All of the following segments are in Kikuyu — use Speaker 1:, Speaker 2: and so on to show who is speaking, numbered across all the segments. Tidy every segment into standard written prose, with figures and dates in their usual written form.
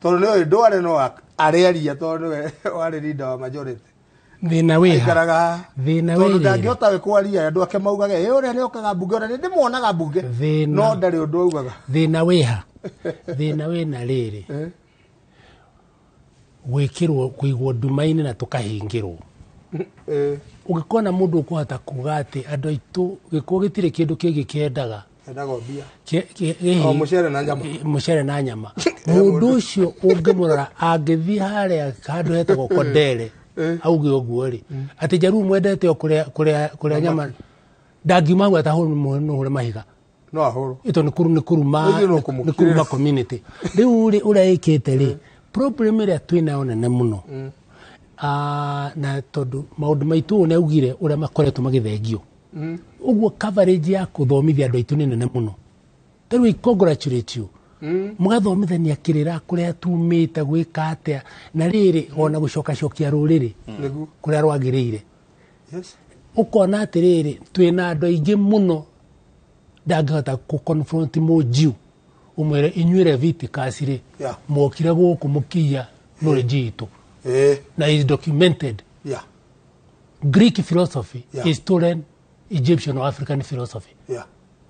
Speaker 1: Tondũ nĩ ndware no arĩaria tondũ nĩwe warĩ leader wa majority.
Speaker 2: Thĩna wĩha?
Speaker 1: Aikaraga
Speaker 2: Thĩna
Speaker 1: tondũ
Speaker 2: wĩ rĩrĩ.
Speaker 1: Ndangĩhota we kwaria, andũ ake maugaga ĩ ũrĩa nĩokaga mbunge, ona nĩndĩmuonaga mbunge, no ndarĩ ũndũ augaga.
Speaker 2: Thĩna wĩha? Thĩna wĩna rĩrĩ, gwĩkĩrwo kũigwo nduma-inĩ na tũkahingĩrwo. Ũngĩkona mũndũ ũkũhota kuga atĩ andũ aitũ gĩkuũ gĩtirĩ kĩndũ kĩngĩ kĩendaga.
Speaker 1: Endaga o mbia.
Speaker 2: O
Speaker 1: O mũcere na nyama.
Speaker 2: Mũcere na nyama. Mũndũ ũcio ũngĩmũrora angĩthiĩ harĩa handũ hetagwo Kondere auge ũguo rĩ, atĩ Jaruo mwendete o kũrĩa nyama, ndangiuma hau atahũre mahiga.
Speaker 1: No ahũrwo.
Speaker 2: Ito nĩ kuru nĩ kuruma.
Speaker 1: Ũthiĩ no
Speaker 2: nĩ
Speaker 1: kũmũkirĩra.
Speaker 2: Kuruma community rĩu rĩ, ũrĩa ĩkĩte rĩ, problem ĩrĩa twĩnayo nene mũno. Ah, na tondũ maũndũ maitũ ũũ nĩ augire ũrĩa makoretwo magĩthengio ũguo, coverage ya kũthomithia andũ aitũ nĩ nene mũno. Rĩu I congratulate you, mũgathomithania kĩrĩra kũrĩa tumĩte, gwĩka atĩa, na rĩrĩ ona gũcokacokia rũrĩrĩ kũrĩa rwagĩrĩire. Ũkona atĩrĩrĩ, twĩna andũ aingĩ mũno ndangĩhota kũ confront mũnjiu ũmwĩre inyuĩ Leviticus rĩ, mwokire gũkũ mũkĩiya knowledge itũ, na is documented. Greek philosophy is stolen Egyptian or African philosophy.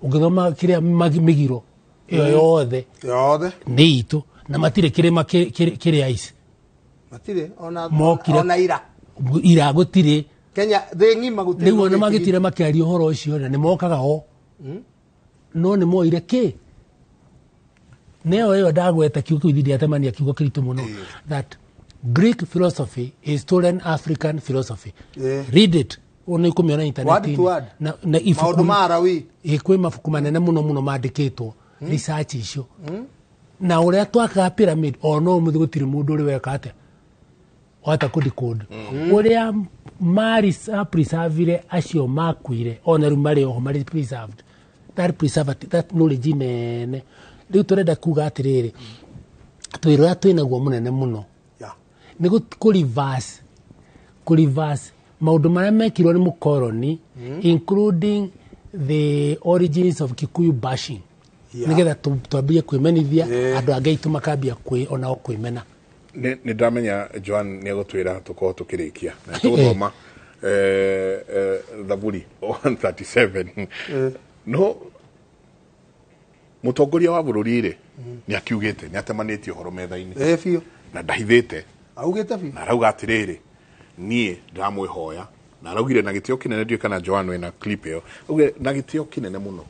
Speaker 2: Ũngĩthoma kĩrĩa mĩgiro ĩyo yothe
Speaker 1: yothe
Speaker 2: nĩ itũ, na matirĩ kĩrĩma kĩrĩ ice.
Speaker 1: Matirĩ ona
Speaker 2: Mokire.
Speaker 1: Ona ira.
Speaker 2: Ira gũtirĩ.
Speaker 1: Kenya thĩ ng'ima gũtirĩ.
Speaker 2: Rĩu ona magĩtire makĩaria ũhoro ũcio na nĩ mokaga ho, no nĩ moire kĩ nĩyo ĩyo ndagweta kiugo kĩu ndiatemania kiugo kĩritũ mũno, that Greek philosophy is stolen African philosophy. Read it, nĩ ũkũmĩona
Speaker 1: Word to word.
Speaker 2: intaneti na ibuku.
Speaker 1: Maũndũ ma Arawi.
Speaker 2: Ĩ, kwĩ mabuku manene mũno mũno mandĩkĩtwo research icio na ũrĩa twakaga pyramid, ona ũmũthĩ gũtirĩ mũndũ ũrĩ weka atĩa wahota kũ decode ũrĩa mari preservire acio makuire, ona rĩu marĩ oho marĩ preserved, that preserved that knowledge nene. Rĩu tũrenda kuga atĩrĩrĩ, twĩra ũrĩa twĩnaguo mũnene mũno nĩ kũ reverse maũndũ marĩa mekirwo nĩ mũkoroni, including the origins of Kikuyu bashing, nĩgetha twambie kwĩmenithia, andũ angĩ aitũ makambia onao kwĩmena.
Speaker 3: Nĩ ndamenya Joan nĩ egũtwĩra tũkorwo tũkĩrĩkia na tũgũthoma Thaburi 137, no mũtongoria wa bũrũri rĩ, nĩ akiugĩte nĩ atemanĩtie ũhoro metha-inĩ.
Speaker 1: Ĩ biũ.
Speaker 3: Na ndahithĩte.
Speaker 1: Augĩte biũ.
Speaker 3: Na arauga atĩrĩrĩ, niĩ ndĩramwĩhoya, na araugire na gĩtĩo kĩnene, ndiũĩ kana Joan wĩna clip ĩyo, augire na gĩtĩo kĩnene mũno,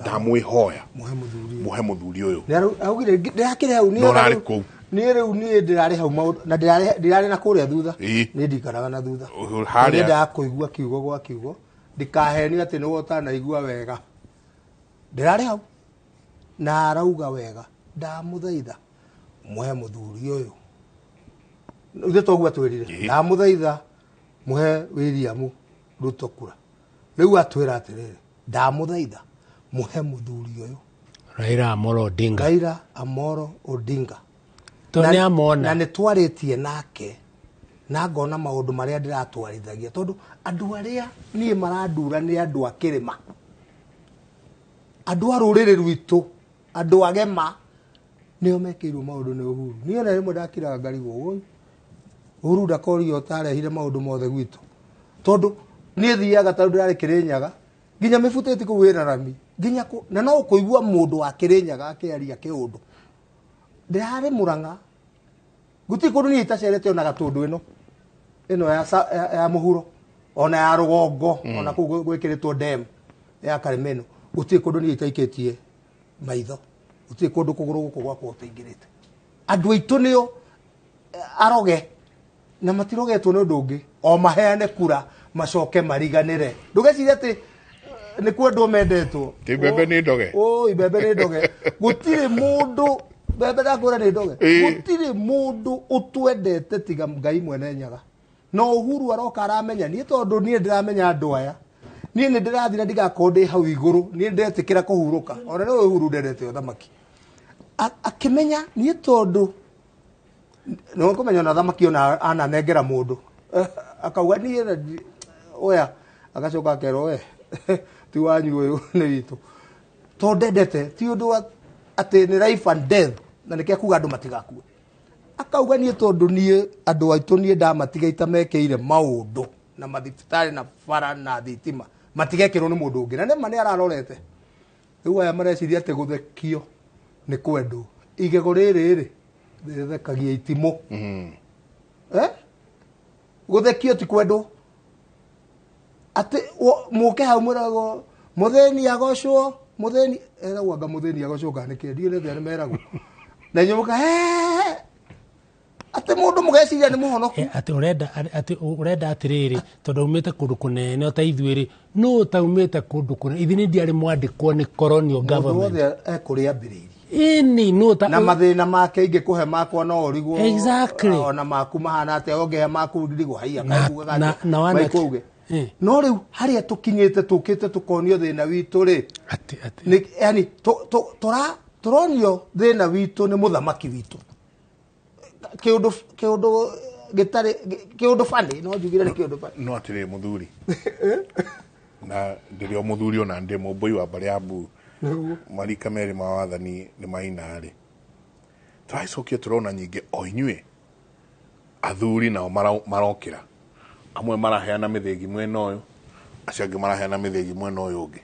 Speaker 3: ndamwĩhoya
Speaker 1: mũhe mũthuri.
Speaker 3: Mũhe mũthuri ũyũ.
Speaker 1: Nĩ augire ndĩrakĩrĩ hau niĩ.
Speaker 3: No ũrarĩ
Speaker 1: rĩu-
Speaker 3: kũu.
Speaker 1: Niĩ rĩu niĩ ndĩrarĩ hau maũndũ na ndĩrarĩ na kũrĩa thutha. Niĩ ndikaraga na thutha.
Speaker 3: Harĩa.
Speaker 1: Nyendaga kũigua kiugo gwa kiugo, ndikahenio atĩ nĩwe ũtanaigua wega. Ndĩrarĩ hau na arauga wega, ndamũthaitha mũhe mũthuri ũyũ. Ithuĩ toguo atwĩrire, ndamũthaitha mũhe William Ruto kura. Rĩu atwĩra atĩrĩrĩ, ndamũthaitha mũhe mũthuri ũyũ.
Speaker 2: Raila Amolo Odinga.
Speaker 1: Raila Amolo Odinga.
Speaker 2: To nĩ amona.
Speaker 1: Na nĩ twarĩtie nake na ngona maũndũ marĩa ndĩratwarithagia, tondũ andũ arĩa niĩ marandura nĩ andũ a kĩrĩma, andũ a rũrĩrĩ rwitũ, andũ agema nĩo mekĩirwo maũndũ nĩ Uhuru. Niĩ ona rĩmwe ndakiraga ngarigwo, "Ũi, Uhuru ndakorio ũtarehire maũndũ mothe gwitũ?" Tondũ niĩ thiaga, tondũ ndĩrarĩ Kĩrĩnyaga nginya mĩbutĩti kũu ĩna rami nginya kũ, na no ũkũigua mũndũ wa Kĩrĩnyaga akĩaria kĩũndũ. Ndĩrarĩ Mũrang'a, gũtirĩ kũndũ niĩ itacerete, ona Gatũndũ ĩno ĩno ya mũhuro, ona ya rũgongo, ona kũu gwĩkĩrĩtwo dam ya Karĩmĩno, gũtirĩ kũndũ niĩ itaikĩtie maitho, gũtirĩ kũndũ kũgũrũ gũkũ gwakwa ũtaingĩrĩte. Andũ aitũ nĩo aroge, na matirogetwo nĩ ũndũ ũngĩ o maheane kura macoke mariganĩre. Ndũgecirie atĩ nĩ kwendwo mendetwo.
Speaker 3: Ti mbembe nĩ ndoge.
Speaker 1: Oi, mbembe nĩ ndoge, gũtirĩ mũndũ mbembe ndakwĩra nĩ ndoge. Gũtirĩ mũndũ ũtwendete tiga Ngai mwene Nyaga. No Uhuru aroka aramenya niĩ, tondũ niĩ ndĩramenya andũ aya, niĩ nĩ ndĩrathiĩ na ndigakorwo ndĩ hau igũrũ, niĩ ndetĩkĩra kũhurũka. Ona nĩ Uhuru ndendete ũthamaki. Akĩmenya niĩ, tondũ nĩ kũmenya ona thamaki ona ananengera mũndũ. Akauga niĩ oya, agacoka akerwo we ti wanyu, ũyũ nĩ witũ, tondũ ndendete ti ũndũ wa atĩ nĩ life and death, na nĩkĩo kuga andũ matigakue. Akauga niĩ tondũ niĩ andũ aitũ niĩ ndamatiga itamekĩire maũndũ na mathibitarĩ na bara na thitima matigekĩrwo nĩ mũndũ ũngĩ, na nĩma nĩ ararorete. Rĩu aya mareciria atĩ gũthekio nĩ kwendwo. Igego rĩrĩ rĩ rĩthekagia itimũ. Eh? Gũthekio ti kwendwo. Atĩ mũke hau mwĩragwo mũthĩni agocwo, mũthĩni eragwo anga mũthĩni agocwo kana nĩkĩ, ndiũĩ nĩ atĩa nĩ meragwo. Na inyuĩ mũka "Hee." Atĩ mũndũ mũgeciria nĩ mũhonoku.
Speaker 2: Atĩ ũrenda atĩrĩrĩ, tondũ aumĩte kũndũ kũnene o ta ithuĩ rĩ, nũ ũtaumĩte kũndũ kũnene? Ithuĩ nĩ ndiarĩ mwandĩkwo nĩ colonial
Speaker 1: Mũndũ
Speaker 2: government.
Speaker 1: wothe ekũrĩa ambĩrĩirie.
Speaker 2: Ĩni nũ ta
Speaker 1: Na mathĩna make ingĩkũhe makwa no ũrigwo.
Speaker 2: Exactly.
Speaker 1: Ona maku mahana atĩa, ũngĩhe maku ndirigwo haiya kaiguaga atĩa,
Speaker 2: na
Speaker 1: maikũ auge. No rĩu harĩa tũkinyĩte tũkĩte tũkonio thĩna witũ rĩ,
Speaker 2: atĩ
Speaker 1: nĩ yani tũronio thĩna witũ nĩ mũthamaki witũ. Kĩũndũ kĩũndũ gĩtarĩ kĩũndũ bani, no njugire nĩ kĩũndũ bani.
Speaker 3: No atĩrĩ mũthuri, na ndĩrĩ o mũthuri ona ndĩ mũmbũi wa mbarĩ ya mbu, marika merĩ ma wathani nĩ maina rĩ, tũracokia tũrona nyingĩ o inyuĩ athuri nao marokĩra, amwe maraheana mĩthĩgi mwena ũyũ, acio angĩ maraheana mĩthĩgi mwena ũyũ ũngĩ.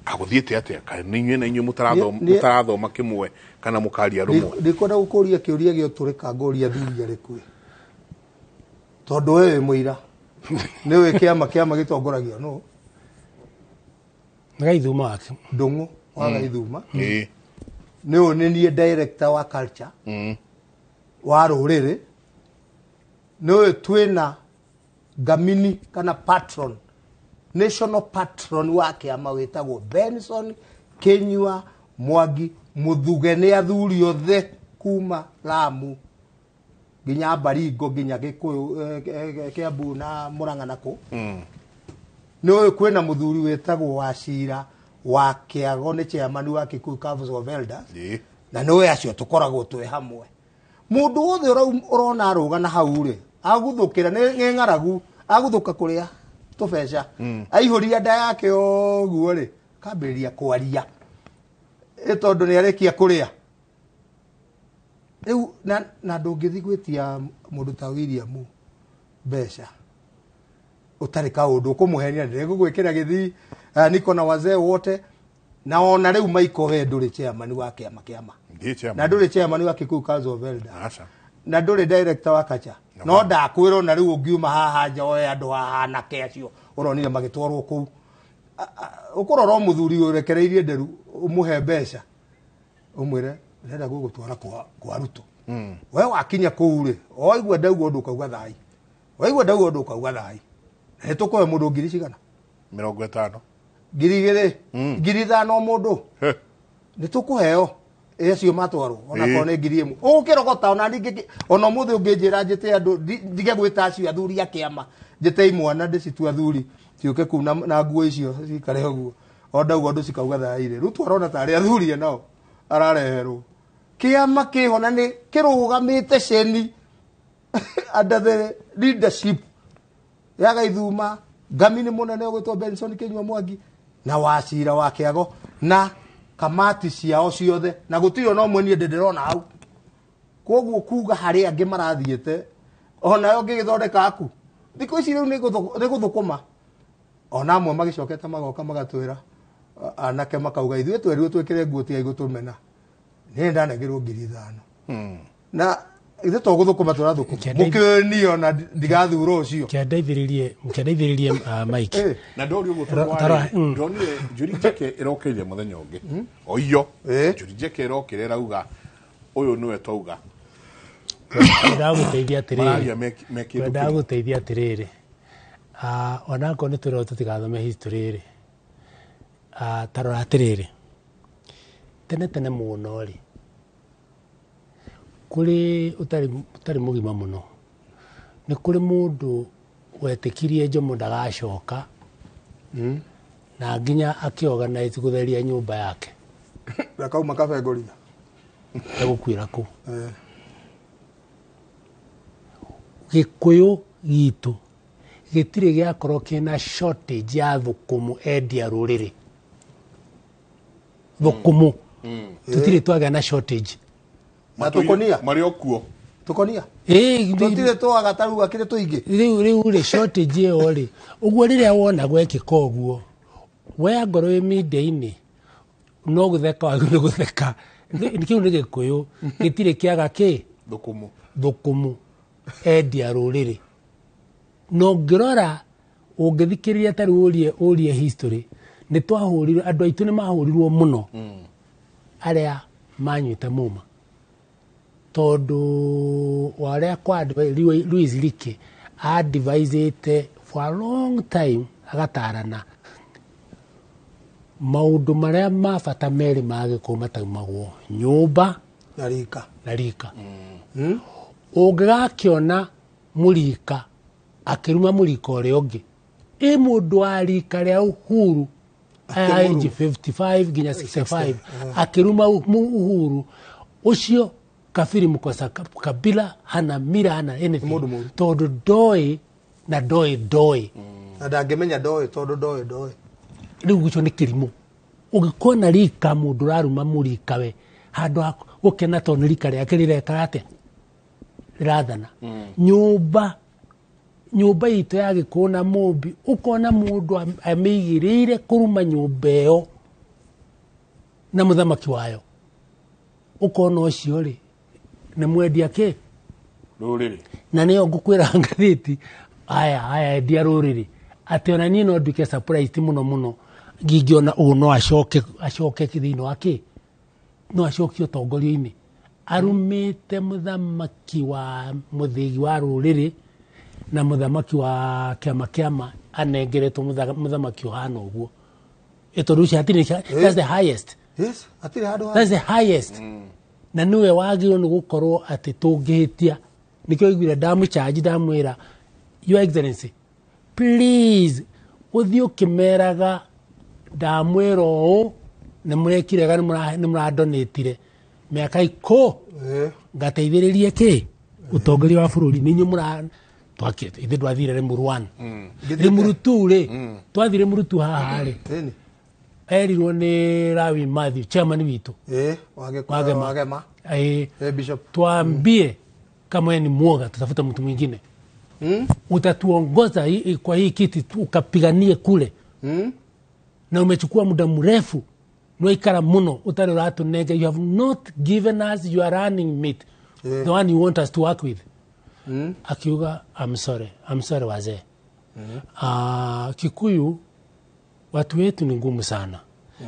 Speaker 3: Agũthiĩte atĩa? Kaĩ nĩ inyuĩ na inyuĩ mũtarathoma kĩmwe kana mũkaria rũmwe?
Speaker 1: Ndikwenda gũkũria kĩũria gĩa ũtũrĩka ngũria athuri arĩkũ ĩ, tondũ we wĩ mũira nĩ ũĩ kĩama gĩtongoragio nũ?
Speaker 2: Nĩ Gaithuma wake.
Speaker 1: Ndũng'ũ wa Gaithuma. Nĩ ũyũ nĩ niĩ director wa culture wa rũrĩrĩ. Nĩ ũyũ twĩna ngamini kana patron, national patron wa kĩama wĩtagwo Benson Kinyua Mwangi Mũthuge. Nĩ athuri othe kuma Lamu nginya Baringo nginya Gĩkũyũ, Kiambu na Murang'a na kũ. Nĩ ũyũ kwĩna mũthuri wĩtagwo Wacira wa Kĩago, nĩ chairman wa Kikuyu Council of Elders. Na nĩ ũyũ acio tũkoragwo twĩ hamwe. Mũndũ wothe ũrona arũgana hau rĩ, aguthũkĩra nĩ ng'aragu, aguthũka kũrĩa tũbeca, aihũria nda yake ũguo rĩ, akambĩrĩria kwaria ĩ tondũ nĩ arĩkia kũrĩa rĩu. Na ndũngĩthiĩ gwĩtia mũndũ ta William mbeca ũtarĩ kaũndũ ũkũmũhenia, ndĩgũgwĩkĩra gĩthii, niko na wazee wote. Na ona rĩu Michael, we ndũrĩ chairman wa kĩama
Speaker 3: Ndiĩ chairman.
Speaker 1: Na ndũrĩ chairman wa Kikuyu Council of Elders.
Speaker 3: Aca.
Speaker 1: Na ndũrĩ director wa kacha, no ndakwĩra ona rĩu ũngiuma haha nja oe andũ haha anake acio ũronire magĩtwarwo kũu, ũkũrora o mũthuri ũrekereirie nderu, ũmũhe mbeca ũmwĩre ndĩrenda gũgũtwara kwa Ruto. We wakinya kũu rĩ, waigua ndauga ũndũ ũkauga thai, waigua ndauga ũndũ ũkauga thai, na nĩ tũkũhe mũndũ ngiri cigana?
Speaker 3: 50.
Speaker 1: 2,000, 5,000 o mũndũ.
Speaker 3: He.
Speaker 1: Nĩ tũkũheo acio matwarwo onakorwo nĩ 1,000 ũgũkĩrogota. Ona ningĩ ona ũmũthĩ ũngĩnjĩra njĩte andũ ndige gwĩta acio athuri a kĩama, njĩte imwana ndĩcitue athuri ciũke kũu na nguo icio cikare ũguo o ndauga ũndũ cikauga thairĩ. Rĩu twarona tarĩ athuri nao arareherwo kĩama kĩho na nĩ kĩrũgamĩte ceni under the leadership ya Gaithuma, ngamini mũnene ũgwĩtwo Benson Kinyua Mwangi na Wacira wa Kĩago na kamati ciao ciothe, na gũtirĩ ona ũmwe niĩ ndĩrona hau. Koguo kuga harĩ angĩ marathiĩte onayo ngĩgĩthondeka aku thikũ ici rĩu nĩ gũthũkũma, ona amwe magĩcokete magoka magatwĩra anake makauga ithuĩ twerirwo twĩkĩre nguo tiga igũtũmena, niĩ ndanengerwo 5,000 na ithuĩ to gũthũkũma tũrathũkũma mũkĩũnio na ndigathura ũcio.
Speaker 2: Kĩandeithĩrĩrie Mike.
Speaker 3: Na ndori ũguo
Speaker 2: Tarora,
Speaker 3: twarĩ ndonire Njuri Njeke ĩrokĩire mũthenya ũngĩ oiyo. Njuri Njeke ĩrokĩre ĩrauga ũyũ nĩwe twauga.
Speaker 2: Ndagũteithia atĩrĩrĩ.
Speaker 3: Mararia me kĩndũ kĩmwe.
Speaker 2: Ndagũteithia atĩrĩrĩ, onakorwo nĩ twĩrwo tũtigathome history rĩ, tarora atĩrĩrĩ, tene tene mũno rĩ, kũrĩ ũtarĩ mũgima mũno, nĩ kũrĩ mũndũ wetĩkirie Jomo ndagacoka na nginya akĩorganize gũtheria nyũmba yake.
Speaker 1: Akauma kabengoria.
Speaker 2: Egũkuĩra kũu. Gĩkũyũ gitũ gĩtirĩ gĩakorwo kĩna shortage ya thũkũmũ endia rũrĩrĩ thũkũmũ, tũtirĩ twagĩa na shortage.
Speaker 1: Na tũkũnia.
Speaker 3: Marĩ o kuo.
Speaker 1: Tũkonia.
Speaker 2: Ĩĩ,
Speaker 1: Tũtirĩ twaga tarua kĩrĩ tũingĩ.
Speaker 2: Rĩu rĩ shortage ĩyo rĩ, ũguo rĩrĩa wona gwekĩka ũguo, we angorwo wĩ media-inĩ no gũtheka wagĩrĩirwo nĩ gũtheka. Kĩu nĩ Gĩkũyũ gĩtirĩ kĩaga kĩ
Speaker 3: Thũkũmũ.
Speaker 2: Thũkũmũ endia rũrĩrĩ. Na ũngĩrora ũngĩthikĩrĩria ta rĩu ũrie history, nĩ twahũrirwo, andũ aitũ nĩ mahũrirwo mũno arĩa manyuĩte mũma, tondũ wa ũrĩa kwa Louis Leakey advisĩte for a long time, agatarana maũndũ marĩa ma bata merĩ ma Gĩkũyũ mataumagwo, nyũmba
Speaker 1: na rika.
Speaker 2: Na rika. Ũngĩgakĩona mũrika akĩruma mũrika ũrĩa ũngĩ, ĩ mũndũ wa rika rĩa Uhuru age 55 nginya 65 akĩruma Uhuru ũcio, kabiri mkosa kabila, hana mira, hana anything.
Speaker 1: Mũndũ mũru.
Speaker 2: Tondũ ndoĩ na ndoĩ.
Speaker 1: Na ndangĩmenya ndoĩ tondũ ndoĩ.
Speaker 2: Rĩu ũcio nĩ kĩrimũ. Ũngĩkona rika mũndũ ũraruma mũrika we, handũ ha gũkena tondũ nĩ rika rĩake rĩreka atĩa, rĩrathana. Nyũmba itũ ya Gĩkũyũ na Mũmbi, ũkona mũndũ amĩigĩrĩire kũruma nyũmba ĩyo na mũthamaki wayo, ũkona ũcio rĩ nĩ mwendia kĩ
Speaker 3: rũrĩrĩ.
Speaker 2: Na nĩyo ngũkwĩra ngathĩti aya endia rũrĩrĩ, atĩ ona niĩ no nduĩke surprised mũno mũno ngingĩona ũũ no acoke thĩinĩ wa kĩ, no acokie ũtongoria-inĩ arumĩte mũthamaki wa mũthĩgi wa rũrĩrĩ na mũthamaki wa kĩama anengeretwo mũthamaki ũhana ũguo. Ĩ tondũ ũcio hatirĩ, that's the highest.
Speaker 1: Yes, hatirĩ handũ.
Speaker 2: That's the highest, na nĩwe wagĩrĩirwo nĩ gũkorwo atĩ tũngĩhĩtia. Nĩkĩo iguire ndamũchanji, ndamwĩra, "Your Excellency, please ũthiĩ ũkĩmeraga ndamwĩra ũũ nĩ mũrekire wega, nĩ mũrandonĩtire mĩaka ikũ ngateithĩrĩrie kĩ ũtongoria wa bũrũri, nĩ inyuĩ mũra twakĩte ithuĩ twathire Limuru 1, Limuru 2 rĩ, twathire Limuru 2 haha rĩ, erirwo nĩ Lawi Mathew, chairman witũ.
Speaker 1: Wagema.
Speaker 2: Wagema.
Speaker 1: Bishop.
Speaker 2: Tuambie kama wewe ni mwoga, tutafute mtu mwingine utatuongoza kwa hii kiti ukapiganie kule, na umechukua muda mrefu, nwaikara muno utari uratunenga, you have not given us your running mate, the one you want us to work with." Akiuga, "I'm sorry, I'm sorry wazee. Kikuyu watu wetu ni ngumu sana.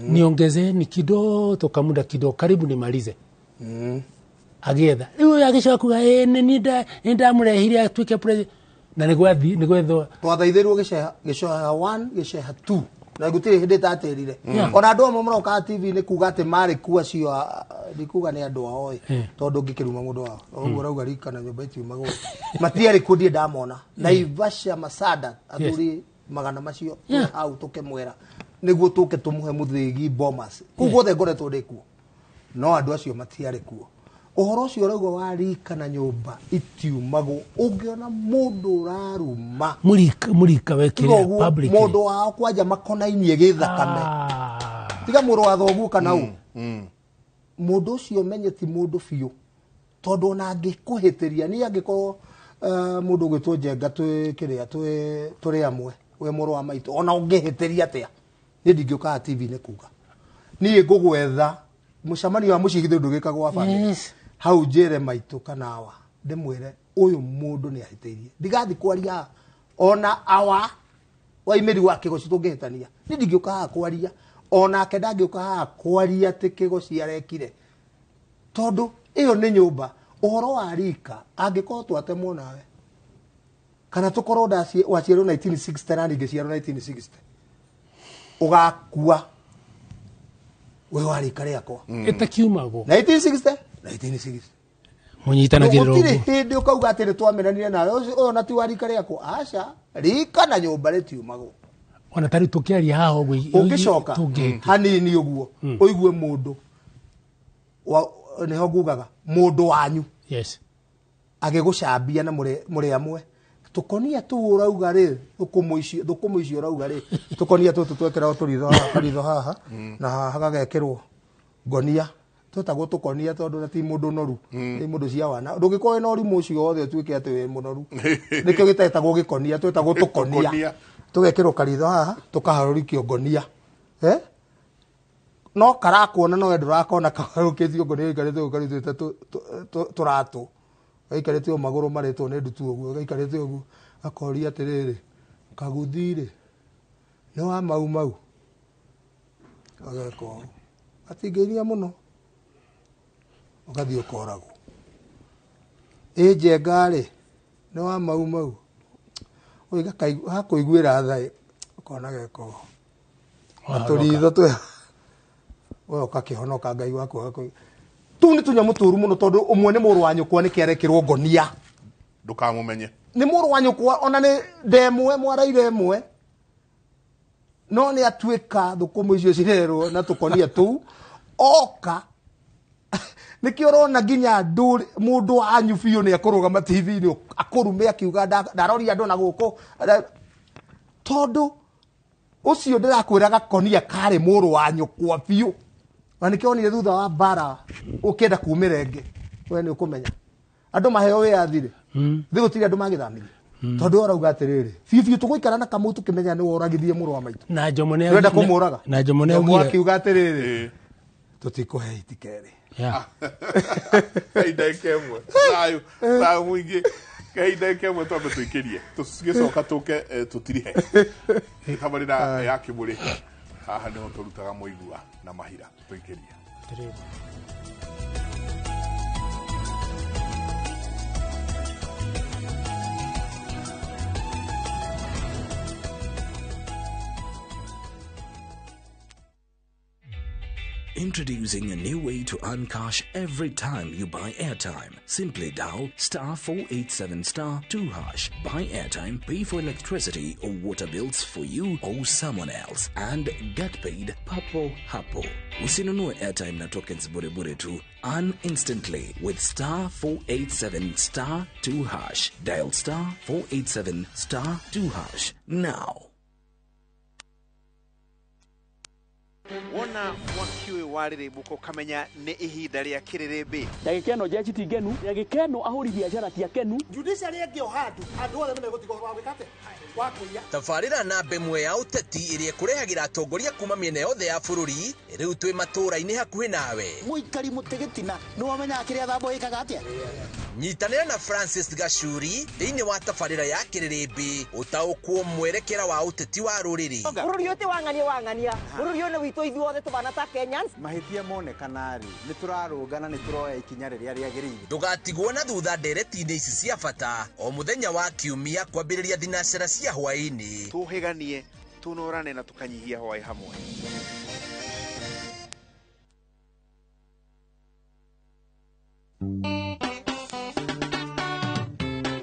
Speaker 2: Niongezeni kidogo kamuda kidogo, karibu nimalize." Agĩetha rĩu agĩcoka kuga, "Ĩ, nĩ niĩ ndamũrehire atuĩke president," na nĩ gwethwo.
Speaker 1: Twathaithĩrwo gĩceha, gĩceha 1, gĩceha 2, na gũtirĩ hĩndĩ tatĩrire. Ona andũ amwe marokaga TV nĩ kuga atĩ marĩ kuo acio, ndikuga nĩ andũ ao ĩ, tondũ ngĩkĩruma mũndũ wao ũguo ũrauga rika na nyũmba itiumagwo, matiarĩ kuo, ndirĩ ndamona. Naivasha Masada, athuri magana macio hau tũkĩmwĩra nĩguo tũke tũmũhe mũthĩgi Bomas, kũu guothe ngoretwo ndĩ kuo, no andũ acio matiarĩ kuo. Ũhoro ũcio ũrauga wa rika na nyũmba itiumagwo, ũngĩona mũndũ ũraruma
Speaker 2: mũrika
Speaker 1: tiga
Speaker 2: wekire
Speaker 1: ũguo
Speaker 2: publicly.
Speaker 1: Mũndũ wao kwanja makonainie gĩthakame, tiga mũrũ wa thoguo kana ũ, mũndũ ũcio menye ti mũndũ biũ, tondũ ona angĩkũhĩtĩria niĩ, angĩkorwo mũndũ ũgwĩtwo Njenga, twĩ kĩrĩa tũrĩ amwe, we mũrũ wa maitũ, ona ũngĩhĩtĩria atĩa, niĩ ndingĩũkaga TV-inĩ kuga. Niĩ ngũgwetha mũcemanio wa mũciĩ, githĩ ndũgĩkagwo wa family? Hau njĩre maitũ kana awa, ndĩmwĩre ũyũ mũndũ nĩ ahĩtĩirie. Ndigathi kwaria haha. Ona awa waimĩri wa kĩgoci tũngĩhĩtania, niĩ ndingĩũka haha kwaria, onake ndangĩũka haha kwaria atĩ kĩgoci arekire, tondũ ĩyo nĩ nyũmba. Ũhoro wa rika, angĩkorwo twatemwo nawe kana tũkorwo waciarwo 1960 na ningĩ 1960, ũgakua we wa rika rĩakwa.
Speaker 2: Ĩtakiumagwo.
Speaker 1: 1960, 1960.
Speaker 2: Mũnyitanagĩrĩra.
Speaker 1: Gũtirĩ
Speaker 2: Ũguo.
Speaker 1: Hĩndĩ ũkauga atĩ nĩ twamenanire nawe, ũcio ũyũ na ti wa rika rĩakwa. Aca, rika na nyũmba rĩtiumagwo.
Speaker 2: Ona tarĩu tũkĩaria haha ũguo
Speaker 1: Ũngĩcoka
Speaker 2: tũngĩhĩtia.
Speaker 1: Hanini ũguo ũigue mũndũ nĩho ngugaga mũndũ wanyu agĩgũcambia na mũrĩ amwe, tũkonia tũu ũrauga rĩ, thũkũmũ icio ũrauga rĩ, tũkonia tũtũ twekĩragwo tũritho haha, karitho haha na haha gagekĩrwo ngonia. Twetagwo tũkonia tondũ na ti mũndũ noru. Nĩ mũndũ cia wana. Ndũngĩkorwo wĩna ũrimũ ũcio wothe ũtuĩke atĩ wĩ mũnoru. Nĩkĩo gĩtetagwo gĩkonia, twetagwo tũkonia. Tũgekĩrwo karitho haha, tũkaharũrĩkio ngonia. Eh? No karakuona no we ndũrakona kaharũkĩtio ngonia gaikarĩte ũguo karutĩte tũratũ. Gaikarĩte ũguo magũrũ marĩtwo nĩ ndutu ũguo, gaikarĩte ũguo. Akoria atĩrĩrĩ, kaguthi-rĩ, nĩ wa mau mau? Ageka ũũ. Atingĩinia mũno. Ũgathiĩ ũkoragwo. Ĩ njenga-rĩ, nĩ wa mau mau? Hakũiguĩra tha ĩ, ũkona geka ũũ. Tũritho twĩ we ũgakĩhonoka Ngai waku agakũ. Tũu nĩ tũnyamũ tũru mũno tondũ ũmwe nĩ mũrũ wa nyũkwa nĩkĩ arekĩrwo ngonia.
Speaker 3: Ndũkamũmenye.
Speaker 1: Nĩ mũrũ wa nyũkwa ona nĩ ndemwe mwaraire ĩmwe. No nĩ atuĩka thũkũma icio cirerwo na tũkonia tũu oka. Nĩkĩo ũrona nginya mũndũ wanyu biũ nĩ akũrũgama TV-inĩ akũrume akiuga ndaroria andũ na gũkũ. Tondũ ũcio ndĩrakwĩra gakonia karĩ mũrũ wa nyũkwa biũ. Na nĩkĩo onire thutha wa mbara ũkĩenda kumĩra ĩngĩ. We nĩ ũkũmenya. Andũ maheo wĩyathi rĩ, thĩ gũtirĩ andũ magĩthamire. Tondũ ũrauga atĩrĩrĩ, biũ biũ tũgũikara na Kamau tũkĩmenya nĩ woragithie mũrũ wa maitũ.
Speaker 2: Na Jomo nĩ
Speaker 1: Ũrenda kũmũraga?
Speaker 2: Na Jomo nĩ
Speaker 1: Jomo
Speaker 2: augire.
Speaker 1: akiuga atĩrĩrĩ, tũtikũhe hiti kerĩ.
Speaker 3: Kahinda ĩmwe. Thayũ, thayũ mũingĩ. Kahinda ĩmwe twambe tũikĩrie. Tũgĩcoka tũke tũtirihe. Tabarĩra ya Kĩmũrĩ. Haha nĩho tũrutaga mũigua na mahira. Tũikĩrie.
Speaker 4: Introducing a new way to earn cash every time you buy airtime. Simply dial *487 *2#. Buy airtime, pay for electricity or water bills for you or someone else, and get paid papo hapo. Usinunue airtime na tokens bure bure tu. Earn instantly with *487 *2#. Dial *487 *2# now.
Speaker 5: Wona mwaki ũyũ warĩrĩmbũka ũkamenya nĩ ihinda rĩa kĩrĩrĩmbĩ.
Speaker 6: Ndagĩka ĩno njeshi ti ngenu, ndagĩka ĩno ahũri biacara ti akenu.
Speaker 1: Judiciary ĩngĩ o handũ, andũ othe nĩmegũtiga ũhoro wa gwĩka atĩa? Wa kũiya.
Speaker 7: Tabarĩra namba ĩmwe ya ũteti ĩrĩa ĩkũrehagĩra atongoria kuma mĩena yothe ya bũrũri, rĩu twĩ matũũra-inĩ hakuhĩ nawe.
Speaker 8: Mũikari mũtĩ gĩtina, nĩwamenyaga kĩrĩa thambo ĩkaga atĩa?
Speaker 7: Nyitanĩra na Francis Gachuri thĩinĩ wa tabarĩra ya kĩrĩrĩmbĩ, ũtaũkwo mwerekera wa ũteti wa rũrĩrĩ.
Speaker 9: Bũrũri ũyũ ti wang'ania wang'ania, bũrũri ũyũ nĩ witũ ithuothe tũbana ta Kenyans.
Speaker 10: Mahĩtia monekana rĩ, nĩ tũrarũngana, nĩ tũroya ikinya rĩrĩa rĩagĩrĩire.
Speaker 7: Ndũgatigwo na thutha ndereti-inĩ ici cia bata o mũthenya wa kiumia kwambĩrĩria thinacara cia hwaĩ-inĩ.
Speaker 5: Tũhĩganie, tũnorane na tũkanyihia hwaĩ hamwe.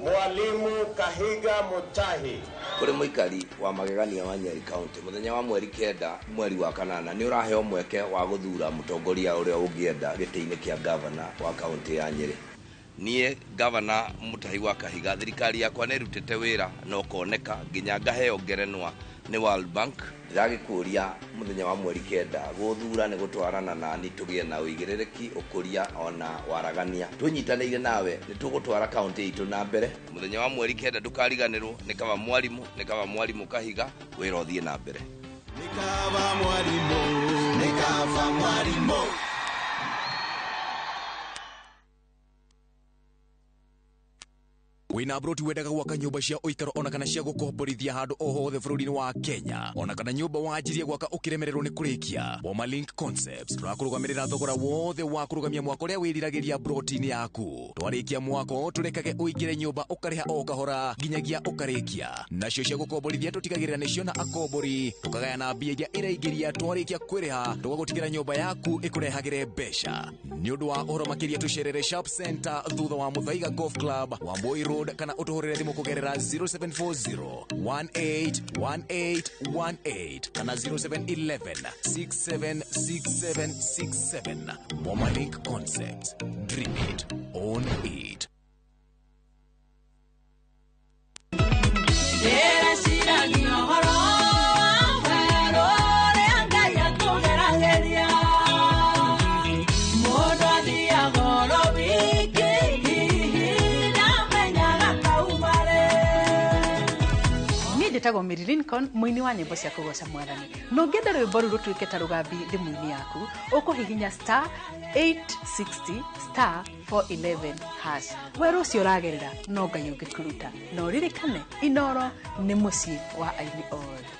Speaker 11: Mwalimu Kahiga Mutahi.
Speaker 12: Kũrĩ mũikari wa magegania wa Nyeri County, mũthenya wa mweri 9 mweri wa 8 nĩ ũraheo mweke wa gũthura mũtongoria ũrĩa ũngĩenda gĩtĩ-inĩ kĩa gavana wa kaunti ya Nyeri. Niĩ gavana Mutahi wa Kahiga, thirikari yakwa nĩ ĩrutĩte wĩra na ũkoneka nginya ngaheo ngerenwa nĩ World Bank. Ndĩragĩkũria mũthenya wa mweri 9 gũthura nĩ gũtwarana nani tũgĩe na ũigĩrĩrĩki, ũkũria ona waragania. Tũnyitanĩire nawe nĩ tũgũtwara kaunti itũ na mbere. Mũthenya wa mweri 9 ndũkariganĩrwo, nĩ kaba mwarimu, nĩ kaba mwarimu Kahiga, wĩra ũthiĩ na mbere.
Speaker 13: Nĩ kaba mwarimu, nĩ kaba mwarimu.
Speaker 14: Wĩna broti wendaga gwaka nyũmba cia ũikaro ona kana cia gũkomborithia handũ o hothe bũrũri-inĩ wa Kenya, ona kana nyũmba wanjirie gwaka ũkĩremererwo nĩ kũrĩkia. Boma Link Concepts tũrakũrũgamĩrĩra thogora wothe wa kũrũgamia mwako ũrĩa wĩriragĩria broti-inĩ yaku. Twarĩkia mwako tũrekage ũingĩre nyũmba ũkarĩha o kahora nginyagia ũkarĩkia. Nacio cia gũkomborithia tũtigagĩrĩra nĩcio na akombori, tũkagayana mbia iria ĩraingĩria twarĩkia kwĩrĩha, tũgagũtigĩra nyũmba yaku ĩkũrehagĩre mbeca. Nĩ ũndũ wa ũhoro makĩria tũcerere Sharp Center thutha wa Muthaiga Golf Club, Wambui Road, kana ũtũhũrĩre thimũ kũgerera 0740 181818 kana 0711 676767. Boma Link Concepts. Dream it, own it.
Speaker 15: Njĩtagwo Mary Lincoln, mũini wa nyĩmbo cia kũgoca mwathani. Na ũngĩenda rwĩmbo rũu rũtuĩke ta rũgambi thimũ-inĩ yaku, ũkũhihinya star 860 star 411 hash. Werũ ũcio ũragerera no Ngai ũngĩkũruta. Na ũririkane, Inoro nĩ mũciĩ wa aini othe.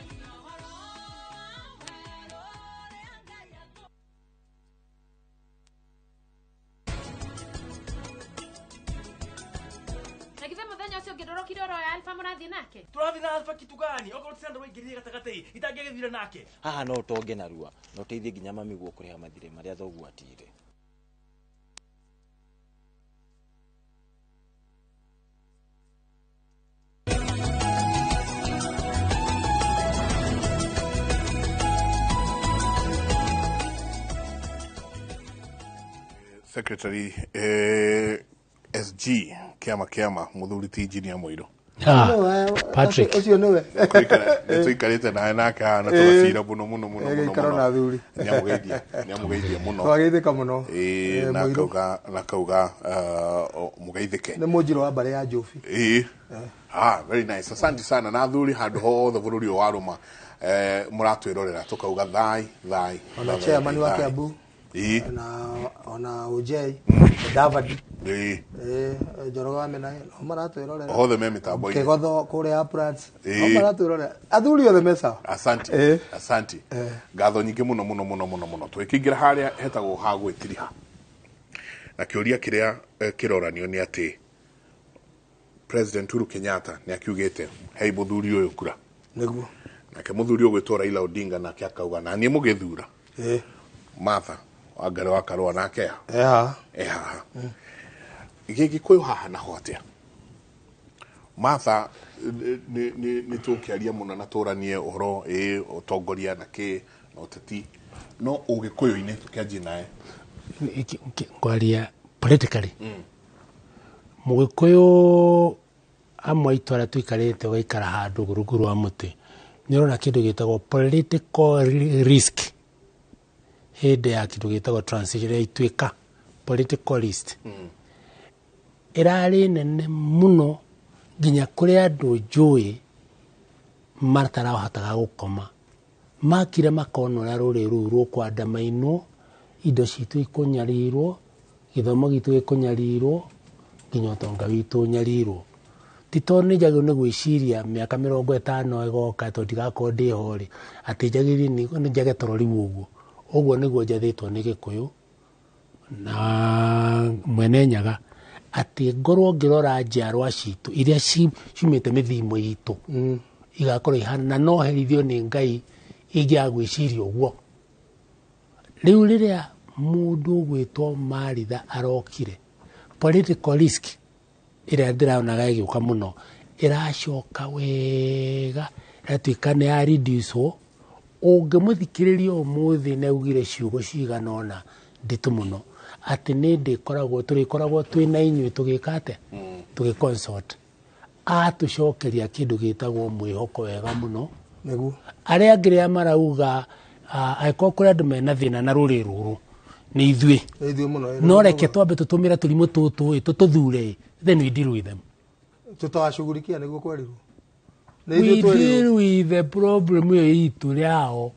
Speaker 16: Na githĩ mũthenya ũcio ũngĩ ndũrokire ũroya Alpha mũrathiĩ nake?
Speaker 6: Tũrathiĩ na Alpha kitu gani? Okorwo ti Sandra waingĩrire gatagatĩ, itangĩagĩthire nake.
Speaker 17: Haha no ũtonge narua na ũteithie nginya mami guo kũrĩha mathirĩ marĩa thoguo atigire.
Speaker 3: Secretary SG kiama kiama muthuri ti engineer Muiru.
Speaker 2: Patrick.
Speaker 1: Ũcio nĩwe.
Speaker 3: Nĩtũikarĩte nawe nake haha na tũgacira mũno mũno mũno mũno
Speaker 1: Gĩikaro na athuri.
Speaker 3: Nĩamũgeithia, nĩamũgeithia mũno.
Speaker 1: Twageithĩka mũno.
Speaker 3: Ĩĩ, na
Speaker 1: Mũirũ.
Speaker 3: akauga na akauga mũgeithĩke.
Speaker 1: Nĩ mũnjirũ wa mbarĩ ya Njobi.
Speaker 3: Ĩĩ. Ah, very nice. Asante sana na athuri handũ hothe bũrũri ũyũ warũma mũratwĩrorera tũkauga thai thai.
Speaker 1: Ona
Speaker 3: thai,
Speaker 1: chairman wa
Speaker 3: thai.
Speaker 1: Kiambu.
Speaker 3: Ĩĩ.
Speaker 1: Ona Ujei, Davadi.
Speaker 3: Ĩĩ.
Speaker 1: Njoroge wa Mĩnaĩ, no maratwĩrorera.
Speaker 3: Othe me mĩtambo-inĩ.
Speaker 1: Kĩgotho kũrĩa Uplands. No
Speaker 3: Ĩĩ.
Speaker 1: maratwĩrorera. Athuri othe me sawa.
Speaker 3: Asante. Asante. Ngatho nyingĩ mũno mũno mũno mũno mũno. Tũgĩkĩingĩra harĩa hetagwo ha gwĩtiriha. Na kĩũria kĩrĩa kĩroranio nĩ atĩ President Uhuru Kenyatta nĩ akiugĩte hei mũthuri ũyũ kura.
Speaker 1: Nĩguo.
Speaker 3: Nake mũthuri ũgwĩtwo Raila Odinga nake akauga na niĩ mũgĩthura. Martha Wangari wa Karũa nake ha?
Speaker 1: Eha.
Speaker 3: E haha. Gĩgĩkũyũ haha naho atĩa? Martha nĩ tũkĩaria mũno na tũranie ũhoro ĩ ũtongoria na kĩ na ũteti no ũgĩkũyũ-inĩ tũkĩanjie nawe.
Speaker 2: Ngwaria politically. Mũgĩkũyũ amwe aitũ arĩa tũikarĩte ũgaikara handũ rungu rwa mũtĩ nĩ ũrona kĩndũ gĩtagwo political risk hĩndĩ ya kĩndũ gĩtagwo transition ya ituĩka political risk ĩrarĩ nene mũno nginya kũrĩ andũ njũĩ matarahotaga gũkoma makire makona ũrĩa rũrĩrĩ rũu rũkwandamainwo indo citũ ikũnyarirwo gĩthomo gitũ gĩkũnyarirwo nginya ũtonga witũ ũnyarirwo ti tondũ nĩ njagĩrĩirwo nĩ gwĩciria mĩaka 50 ĩgoka tondũ ndigakorwo ndĩho rĩ atĩ njagĩrĩirwo nĩ njage toro rĩu ũguo ũguo nĩguo njathĩtwo nĩ Gĩkũyũ na Mwene Nyaga atĩ ngorwo ngĩrora njiarwa citũ iria ciumĩte mĩthimo itũ igakorwo ihana na no herithio nĩ Ngai ingĩaga gwĩciria ũguo. Rĩu rĩrĩa mũndũ ũgwĩtwo Maritha arokire political risk ĩrĩa ndĩronaga ĩgĩũka mũno ĩracoka wega ĩratuĩka nĩ ya reduce ũngĩmũthikĩrĩria ũmũthĩ nĩ augire ciugo cigana ũna nditũ mũno atĩ nĩ ndĩkoragwo tũrĩkoragwo twĩ na inyuĩ tũgĩka atĩa tũgĩ consult atũcokeria kĩndũ gĩtagwo mwĩhoko wega mũno
Speaker 1: nĩguo
Speaker 2: arĩa angĩ rĩa marauga angĩkorwo kũrĩ andũ mena thĩna na rũrĩrĩ rũrũ nĩ ithuĩ
Speaker 1: Nĩ ithuĩ mũno.
Speaker 2: no reke twambe tũtũmĩre tũrimũ tũtũ ĩ tũtũthure then we deal with them
Speaker 1: Tutawashughulikia nĩguo kwerirwo. Nĩ
Speaker 2: we
Speaker 1: ithuĩ twerirwo.
Speaker 2: deal with the problem ĩyo itũ yao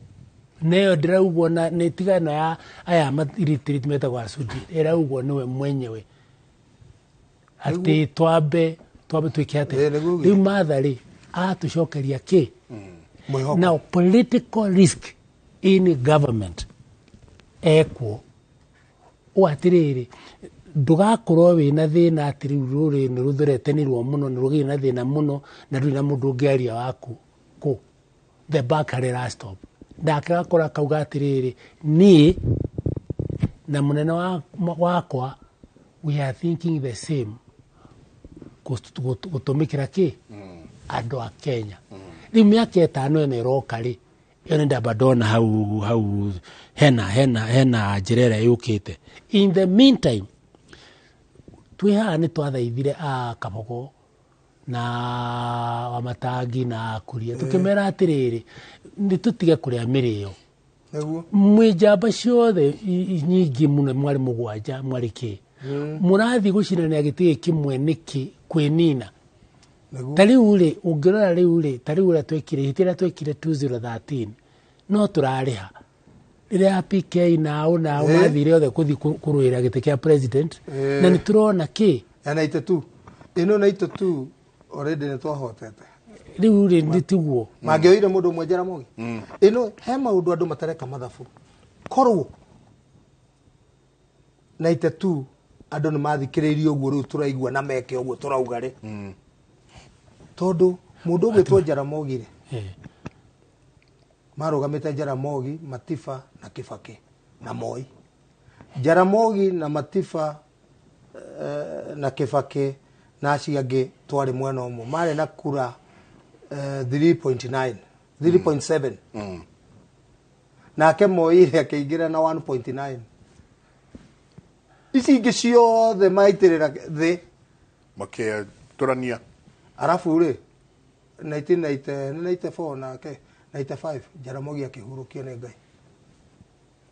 Speaker 2: neyo ndĩraugwo na nĩ tigano ya aya matiritiri metagwo asudi ĩraugwo nĩwe mwenyewe atĩ twambe twĩke atĩa rĩu Martha rĩ atũcokeria kĩ now political risk in government ekuo ũ atĩrĩrĩ ndũgakorwo wĩna thĩna atĩ rĩu rũrĩrĩ nĩ rũtheretenirwo mũno nĩ rũgĩire na thĩna mũno na ndũrĩ na mũndũ ũngĩaria waku kũ the back harĩ last stop nake gakora akauga atĩrĩrĩ niĩ na mũnene wakwa we are thinking the same gũtũmĩkĩra kĩ andũ a Kenya rĩu mĩaka ĩtano ĩno ĩroka rĩ ĩyo nĩ ndamba ndona hau hau hena hena hena njĩra ĩrĩa yũkĩte in the meantime twĩ haha nĩ twathaithire a Kabogo na Wamatangi na Kuria tũkĩmera atĩrĩrĩ nĩ tũtige kũrĩa mĩrĩo
Speaker 1: Nĩguo.
Speaker 2: mwĩ njamba ciothe nyingĩ mũno mwarĩ mũgwanja mwarĩ kĩ mũrathiĩ gũcinanĩra gĩtĩ gĩkĩ kĩmwe nĩkĩ kwĩnina Ta rĩu rĩ, ũngĩrora rĩu rĩ, ta rĩu ũrĩa twekire, ihĩtia rĩrĩa twekire 2013, no tũrarĩha. Rĩrĩa ya PK nao nao mathire othe kũthiĩ kũrũĩra gĩtĩ kĩa president, na nĩ tũrona kĩ.
Speaker 1: Ya 92. Ĩno 92 already nĩ twahotete.
Speaker 2: Rĩu rĩ, nĩ tiguo.
Speaker 1: Mangĩoire mũndũ ũmwe Jaramogi. Ĩno he maũndũ andũ matareka mathabu. Korwo 92 andũ nĩ mathikĩrĩirie ũguo rĩu tũraigua na meke ũguo tũrauga rĩ. Tondũ mũndũ ũgwĩtwo Jaramogi rĩ, marũgamĩte Jaramogi, Matiba na Kibaki na Moi. Jaramogi na Matiba na Kibaki na acio angĩ twarĩ mwena ũmwe marĩ na kura 3.9 3.7 nake Moi akĩingĩra na 1.9. Ici ingĩ ciothe maitĩrĩra thĩ
Speaker 3: makĩtũrania.
Speaker 1: Arabu rĩ 1994 nake 95 Jaramogi akĩhurũkio nĩ Ngai.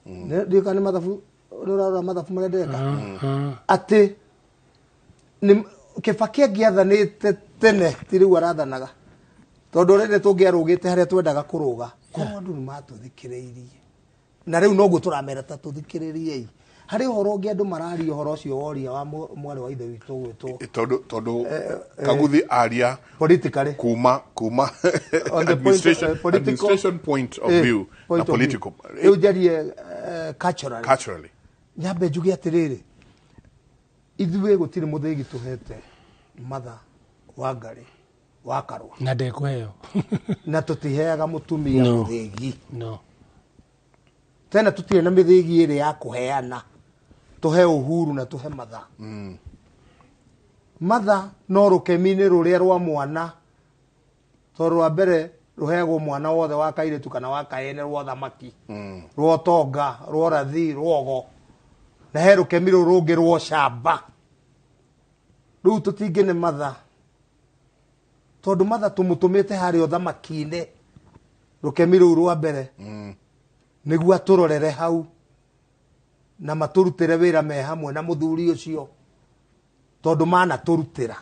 Speaker 1: Ndiũĩ kana nĩ mathabu nĩ ũrarora mathabu marĩa ndĩreka atĩ nĩ Kibaki angĩathanĩte tene ti rĩu arathanaga tondũ rĩrĩ tũngĩarũgĩte harĩa twendaga kũrũga korwo andũ nĩ matũthikĩrĩirie na rĩu noguo tũramera ta tũthikĩrĩriei. Harĩ ũhoro ũngĩ andũ mararia ũhoro ũcio woria wa mwarĩ wa ithe witũ gwĩtwo
Speaker 3: Tondũ Kaguthi aria
Speaker 1: politically
Speaker 3: kuma
Speaker 1: on the
Speaker 3: administration,
Speaker 1: point, political
Speaker 3: administration point of view
Speaker 1: point
Speaker 3: na
Speaker 1: of view.
Speaker 3: Political
Speaker 1: Rĩu njarie culturally.
Speaker 3: Culturally
Speaker 1: Nyambe njuge atĩrĩrĩ, ithuĩ gũtirĩ mũthĩgi tũhete Martha Wangari wa Karua
Speaker 2: na ndekũheo
Speaker 1: na tũtiheaga mũtumia
Speaker 2: No.
Speaker 1: mũthĩgi.
Speaker 2: No.
Speaker 1: Tena tũtirĩ na mĩthĩgi ĩrĩ ya kũheana, tũhe Uhuru na tũhe Martha. Martha no rũkemi-inĩ rũrĩa rwa mwana, tondũ rwa mbere rũheagwo mwana wothe wa kairĩtu kana wa kaene rwa thamaki, rwa ũtonga, rwa ũrathi, rwa ũgo, na he rũkemi rũrũ rũngĩ rwa ũcamba. Rĩu tũtingĩne Martha tondũ Martha tũmũtũmĩte harĩa ũthamaki-inĩ rũkemi rũu rwa mbere nĩguo atũrorere hau na matũrutĩre wĩra me hamwe na mũthuri ũcio tondũ manatũrutĩra.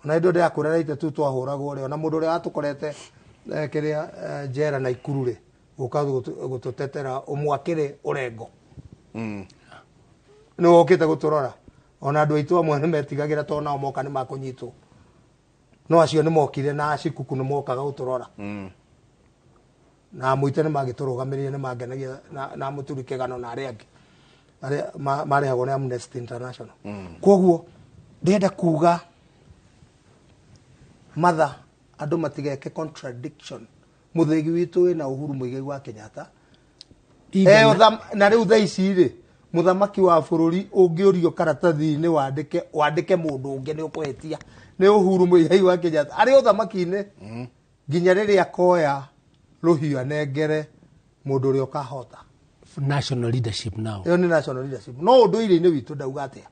Speaker 1: Ona hĩndĩ ĩyo ndĩrakwĩra rĩte tu twahũragwo rĩ, ona mũndũ ũrĩa watũkorete kĩrĩa njera na Ikuru rĩ, gũka gũtũtetera ũmwakĩrĩ ũrengo. Nĩ wokĩte gũtũrora. Ona andũ aitũ amwe nĩ metigagĩra tondũ nao moka nĩ makũnyitwo. No acio nĩ mokire na acikuku nĩ mokaga gũtũrora. Na mũite nĩ magĩtũrũgamĩrĩire nĩ mangenagia na mũturi kĩgano na arĩa angĩ arĩa marehagwo nĩ Amnesty International. Koguo ndĩrenda kuga Martha andũ matigeke contradiction. Mũthĩgi witũ wĩna Uhuru Muigai wa Kenyatta. Na rĩu thaa ici rĩ, mũthamaki wa bũrũri ũngĩũrio karatathi-inĩ wandĩke mũndũ ũngĩ nĩ ũkũhĩtia. Nĩ Uhuru Muigai wa Kenyatta arĩ ũthamaki-inĩ nginya rĩrĩa akoya rũhiũ anengere mũndũ ũrĩa ũkahota.
Speaker 2: National leadership now.
Speaker 1: Ĩyo nĩ national leadership. No ũndũire-inĩ witũ ndauga atĩa,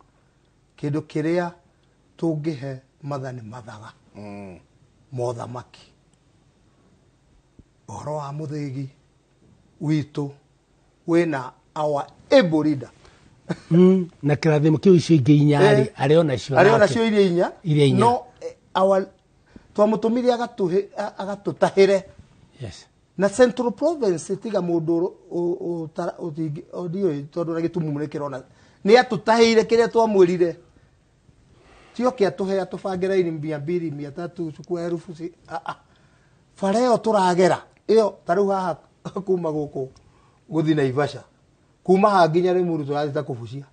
Speaker 1: kĩndũ kĩrĩa tũngĩhe Martha nĩ mathaga mothamaki. Ũhoro wa mũthĩgi witũ wĩna our able leader.
Speaker 2: Na kĩrathimo kĩu icio ingĩ inya rĩ, arĩ ona cio
Speaker 1: Arĩ ona
Speaker 2: nake.
Speaker 1: cio iria inya.
Speaker 2: Iria inya.
Speaker 1: No, our twamũtũmire agatũtahĩre.
Speaker 2: Yes.
Speaker 1: Na Central Province tiga mũndũ ndiũĩ tondũ na gĩtumumu nĩ kĩrona. Nĩ atũtahĩire kĩrĩa twamwĩrire. Tio kĩa tũhe atũbange raini mia mbili, mia tatu, chukua elfu si, Bara ĩyo tũragera, ĩyo ta rĩu haha kuma gũkũ gũthiĩ Naivasha. Kuma haha nginya Limuru tũrathiĩ ta kũbucia.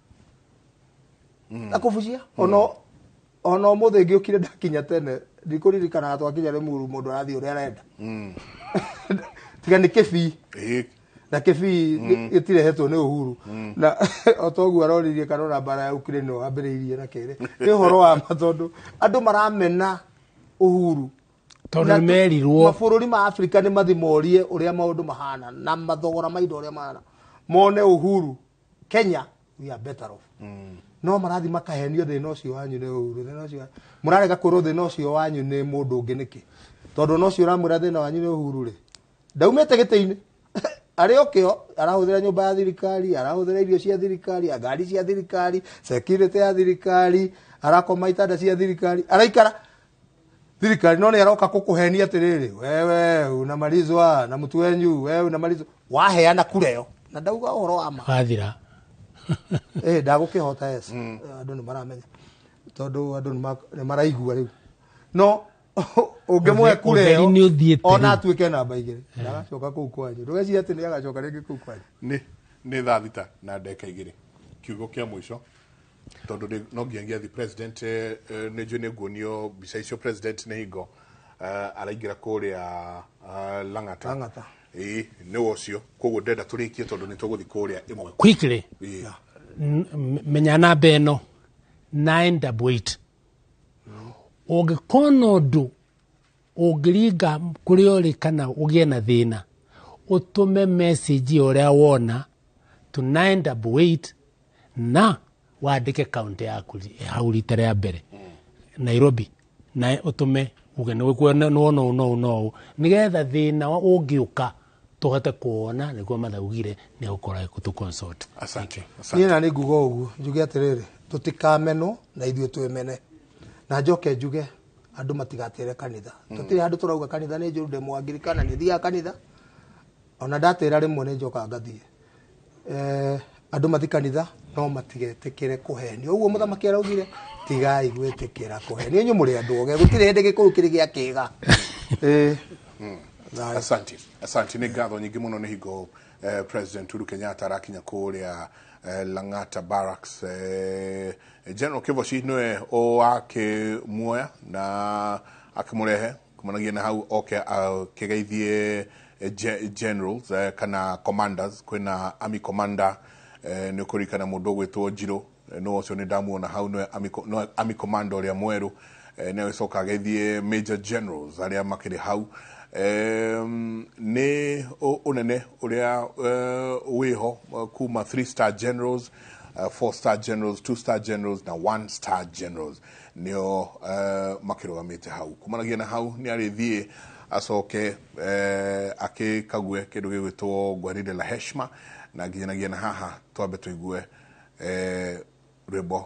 Speaker 1: Ta kũbucia. Ona ũmũthĩ ngĩũkire ndakinya tene, ndikũririkanaga twakinya Limuru mũndũ arathiĩ ũrĩa arenda. Tiga nĩ Kĩbii. Na Kĩbii gĩtirehetwo nĩ Uhuru. Na o ta ũguo aroririe kana ona mbara ya Ukraine no ambĩrĩirie na kĩrĩ. Nĩ ũhoro wa ma tondũ andũ maramena Uhuru.
Speaker 2: Tondũ
Speaker 1: Na
Speaker 2: nĩ merirwo.
Speaker 1: Mabũrũri ma Afrika nĩ mathiĩ morie ũrĩa maũndũ mahana na mathogora ma indo ũrĩa mahana. Mone Uhuru Kenya we are better off. No marathi makahenio thĩna ũcio wanyu nĩ Uhuru, thĩna ũcio mũrarega kwĩrwo thĩna ũcio wanyu nĩ mũndũ ũngĩ nĩkĩ? Tondũ no ũcio ũramwĩra thĩna wanyu nĩ Uhuru rĩ, ndaumĩte gĩtĩ-inĩ. Arĩ o kĩo, arahũthĩra nyũmba ya thirikari, arahũthĩra irio cia thirikari, ngari cia thirikari, security ya thirikari, arakoma itanda cia thirikari, araikara. Thirikari no nĩ aroka kũkũhenia atĩrĩrĩ, wewe unamalizwa na mtu wenyu, wewe unamalizwa, waheana kura ĩyo na ndauga ũhoro wa ma
Speaker 2: wathira.
Speaker 1: Ndagũkĩhota yes. Andũ nĩ maramenya tondũ andũ nĩ maraigua rĩu, no ũngĩmũhe kura ĩyo ona atuĩke namba 2 ndagacoka kũu kwanyu, ndũgecirie atĩ nĩ agacoka rĩngĩ kũu kwanyu.
Speaker 3: Nĩ thaa 6 na ndagĩka 2 kiugo kĩa mũico tondũ no nginyagia the president nĩ njũĩ nĩ nguonio mbica icio. President nĩ hingo araingĩra kũrĩa Lang'ata. Ĩĩ nĩwe ũcio, koguo ndenda tũrĩkie tondũ nĩ tũgũthiĩ kũrĩa ĩmwe
Speaker 2: quickly. Menya namba ĩno 988 ũngĩkona ũndũ ũngĩringa kũrĩa ũrĩ kana ũgĩe na thĩna, ũtũme message ũrĩa wona to 988 na wandĩke kaunti yaku hau rita rĩa mbere Nairobi, na ũtũme uge nĩ wona ũũ no ũũ, nĩgetha thĩna ũngĩũka tũhote kuona, nĩguo mathaugire nĩ gũkorwo agĩtũ consult.
Speaker 3: Asante.
Speaker 1: Niĩ na nĩ nguga ũguo njuge atĩrĩrĩ, tũtikamenwo na ithuĩ twĩmene, na njoke njuge andũ matigatĩre kanitha. Tũtirĩ handũ tũrauga kanitha nĩ njũru, ndĩ Mũangirikana, nĩ thiaga kanitha, ona ndatĩra rĩmwe nĩ njokaga ngathiĩ. Andũ mathi kanitha no matigetĩkĩre kũhenio. Ũguo mũthamaki araugire, tigai gwĩtĩkĩra kũhenio, inyuĩ mũrĩ andũ oge, gũtirĩ hĩndĩ gĩkũyũ kĩrĩ gĩa kĩga.
Speaker 3: Asante. Asante, nĩ ngatho nyingĩ mũno nĩ hingo President Uhuru Kenyatta arakinya kũrĩa Lang'ata Barracks. General Kivoshi nĩwe wakĩmuoya na akĩmũrehe kumanagia na hau oke akĩgeithie generals kana commanders. Kwĩna army commander nĩ ũkũririkana mũndũ ũgwĩtwo Njirũ, no ũcio nĩ ndamuona hau, nĩwe army commander ũrĩa mwerũ. Nĩ agĩcoka ageithie major generals arĩa makĩrĩ hau. Nĩ ũnene ũrĩa wĩho kuma 3 star generals, 4 star generals, 2 star generals na 1 star generals nĩo makĩrũgamĩte hau. Kumanagia na hau nĩ arĩthiĩ acoke akĩkague kĩndũ gĩgwĩtwo gwaride la heshima, na nginyanagia na haha twambe tũigue rwĩmbo.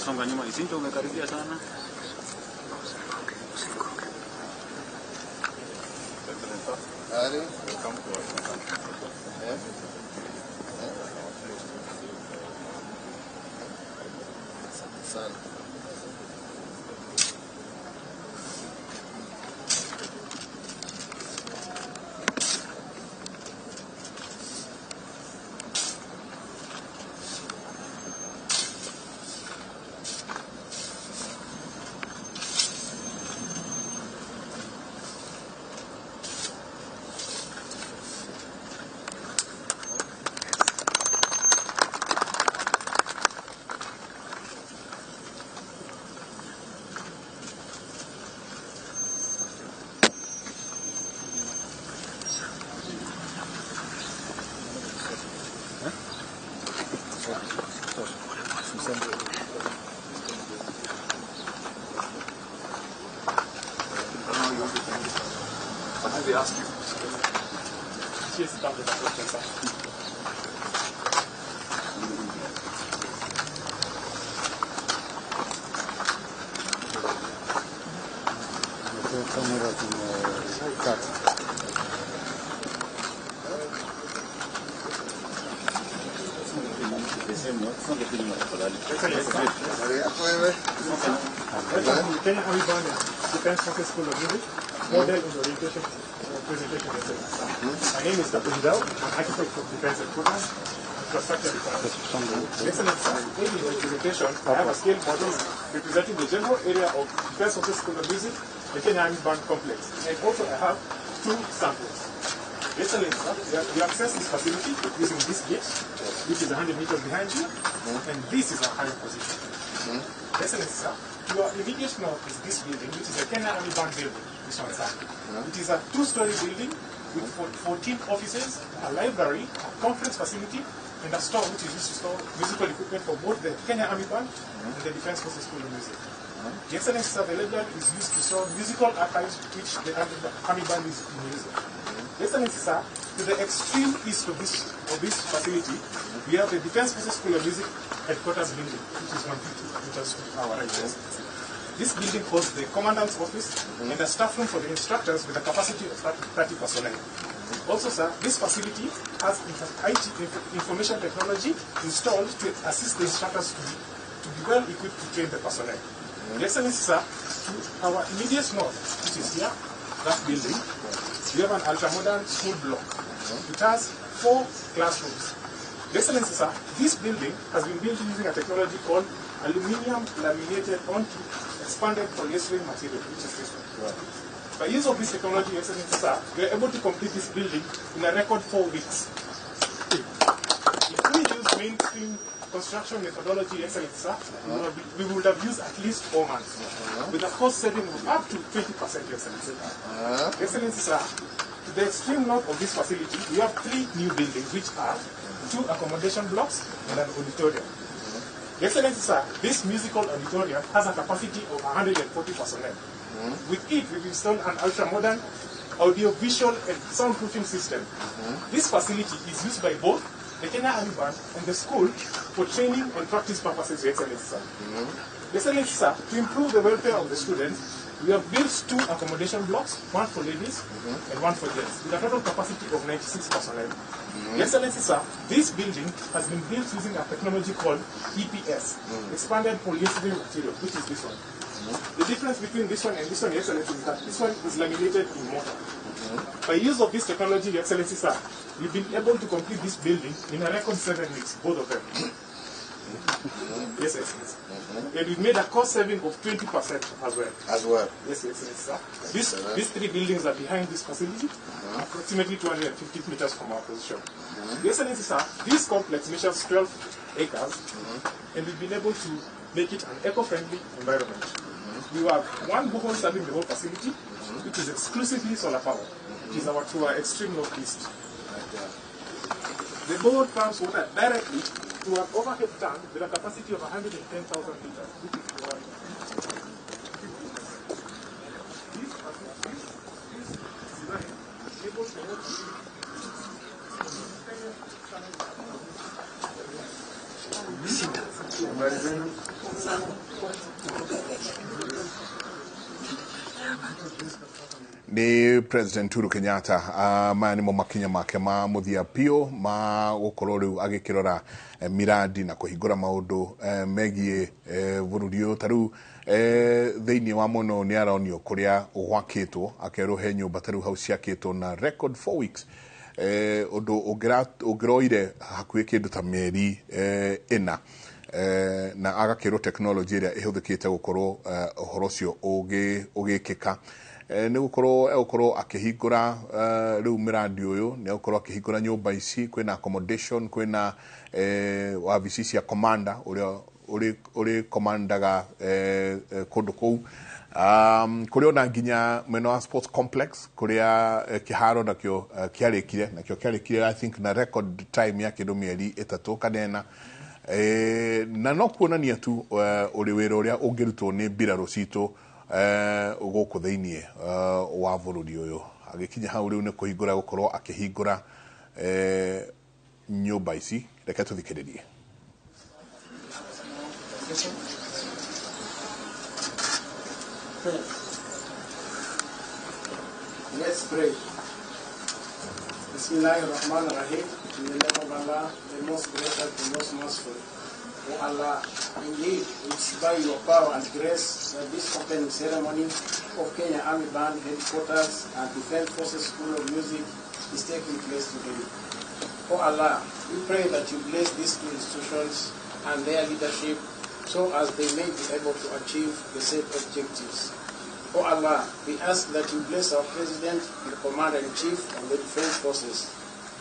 Speaker 18: Songa nyuma, isinto umekaribia sana.
Speaker 19: questions they ask you.
Speaker 20: Welcome to Kenya Army Band and Defense Forces School of Music, model and orientation presentation. My name is Dr. Hidao, I'm architect of Defense Headquarters, Infrastructure Department. Excellent, sir. In my presentation, I have a scale model representing the general area of Defense Forces School of Music, the Kenya Army Band Complex. And also I have two samples. Excellent, sir. We access this facility using this gate, which is 100 meters behind you, and this is our current position. Excellent, sir. To our immediate north is this building, which is a Kenya Army Band building, this one, sir. It is a two-story building with 14 offices, a library, a conference facility, and a store which is used to store musical equipment for both the Kenya Army Band and the Defense Forces School of Music. The Excellency, sir, the library is used to store musical archives which the Army Band is in using. The Excellency, sir, to the extreme east of this facility, we have the Defense Forces School of Music headquarters building, which is 150 meters to our right. This building holds the commandant's office and a staff room for the instructors with a capacity of 30 personnel. Also, sir, this facility has IT information technology installed to assist the instructors to be well equipped to train the personnel. The Excellency, sir, to our immediate north, which is here, that building, we have an ultra-modern school block. It has 4 classrooms. The Excellency, sir, this building has been built using a technology called aluminium laminated onto expanded polyethylene material, which is this one. Right. By use of this technology, Excellency, sir, we are able to complete this building in a record 4 weeks. If we use mainstream construction methodology, Excellency, sir, we would have used at least 4 months, with a cost saving of up to 20%, Excellency. Excellency, sir, to the extreme north of this facility, we have 3 new buildings, which are 2 accommodation blocks and an auditorium. Excellency, sir, this musical auditorium has a capacity of 140 personnel. With it, we've installed an ultra-modern audio-visual and soundproofing system. This facility is used by both the Kenya Army Band and the school for training and practice purposes, Excellency, sir. Excellency, sir, to improve the welfare of the students, we have built 2 accommodation blocks, one for ladies and one for gents, with a total capacity of 96 personnel. Excellency, sir, this building has been built using a technology called EPS, expanded polyethylene material, which is this one. The difference between this one and this one, Excellency, is that this one is laminated in mortar. By use of this technology, Excellency, sir, we've been able to complete this building in a record 7 weeks, both of them. Yes, Excellency. And we've made a cost saving of 20% as well.
Speaker 19: As well.
Speaker 20: Yes, Excellency, sir. These 3 buildings are behind this facility, approximately 250 meters from our position. Excellency, sir, this complex measures 12 acres, and we've been able to make it an eco-friendly environment. We have one borehole serving the whole facility, which is exclusively solar power, which is our to our extreme northeast. The borehole pumps water directly to an overhead tank with a capacity of 110,000 liters, which is our this design enables the water
Speaker 3: Ni President Uhuru Kenyatta maya nimo makinya make ma muthia pio ma gukorwo riu agikirora miradi na kuhingura maundu megie bururi uyu ta riu thiini wa muno ni aronio kuria gwakitwo akerwo he nyumba ta riu hau ciakitwo na record 4 weeks undu ungiroire hakuhi kindu ta mieri ina na agakirwo technology iria ihuthikite gukorwo uhoro ucio ugikika ni gukorwo egukorwo akihingura riu miradi uyu ni egukorwo akihingura nyumba ici kwina accommodation kwina wabici cia commander uria uri commandaga kundu kuu kuria ona nginya mwena wa sports complex kuria kiharo nakio kiarikire nakio kiarikire I think na record time ya kindu mieri 3 kana 4 na no kuonania tu uri wira uria ungirutwo ni mbirarũ citũ gũkũ thĩinĩ wa bũrũri ũyũ. Agĩkinya hau rĩu nĩ kũhingũra gũkorwo akĩhingũra nyũmba ici. Reke tũthikĩrĩrie.
Speaker 19: Let's pray. Bismillahirrahmanirrahim. In the name of Allah, the most gracious, the most merciful. O Allah, indeed, it's by your power and grace that this opening ceremony of Kenya Army Band Headquarters and Defense Forces School of Music is taking place today. O Allah, we pray that you bless these two institutions and their leadership so as they may be able to achieve the set objectives. O Allah, we ask that you bless our President and Commander-in-Chief of the Defense Forces.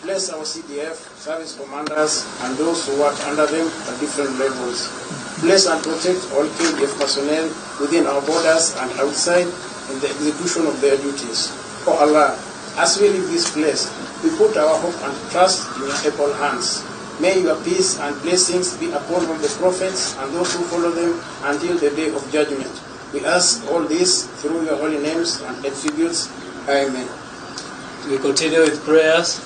Speaker 19: Bless our CDF, service commanders, and those who work under them at different levels. Bless and protect all KDF personnel within our borders and outside in the execution of their duties. O Allah, as we leave this place, we put our hope and trust in your able hands. May your peace and blessings be upon all the prophets and those who follow them until the day of judgment. We ask all this through your holy names and attributes. Amen.
Speaker 21: We continue with prayers.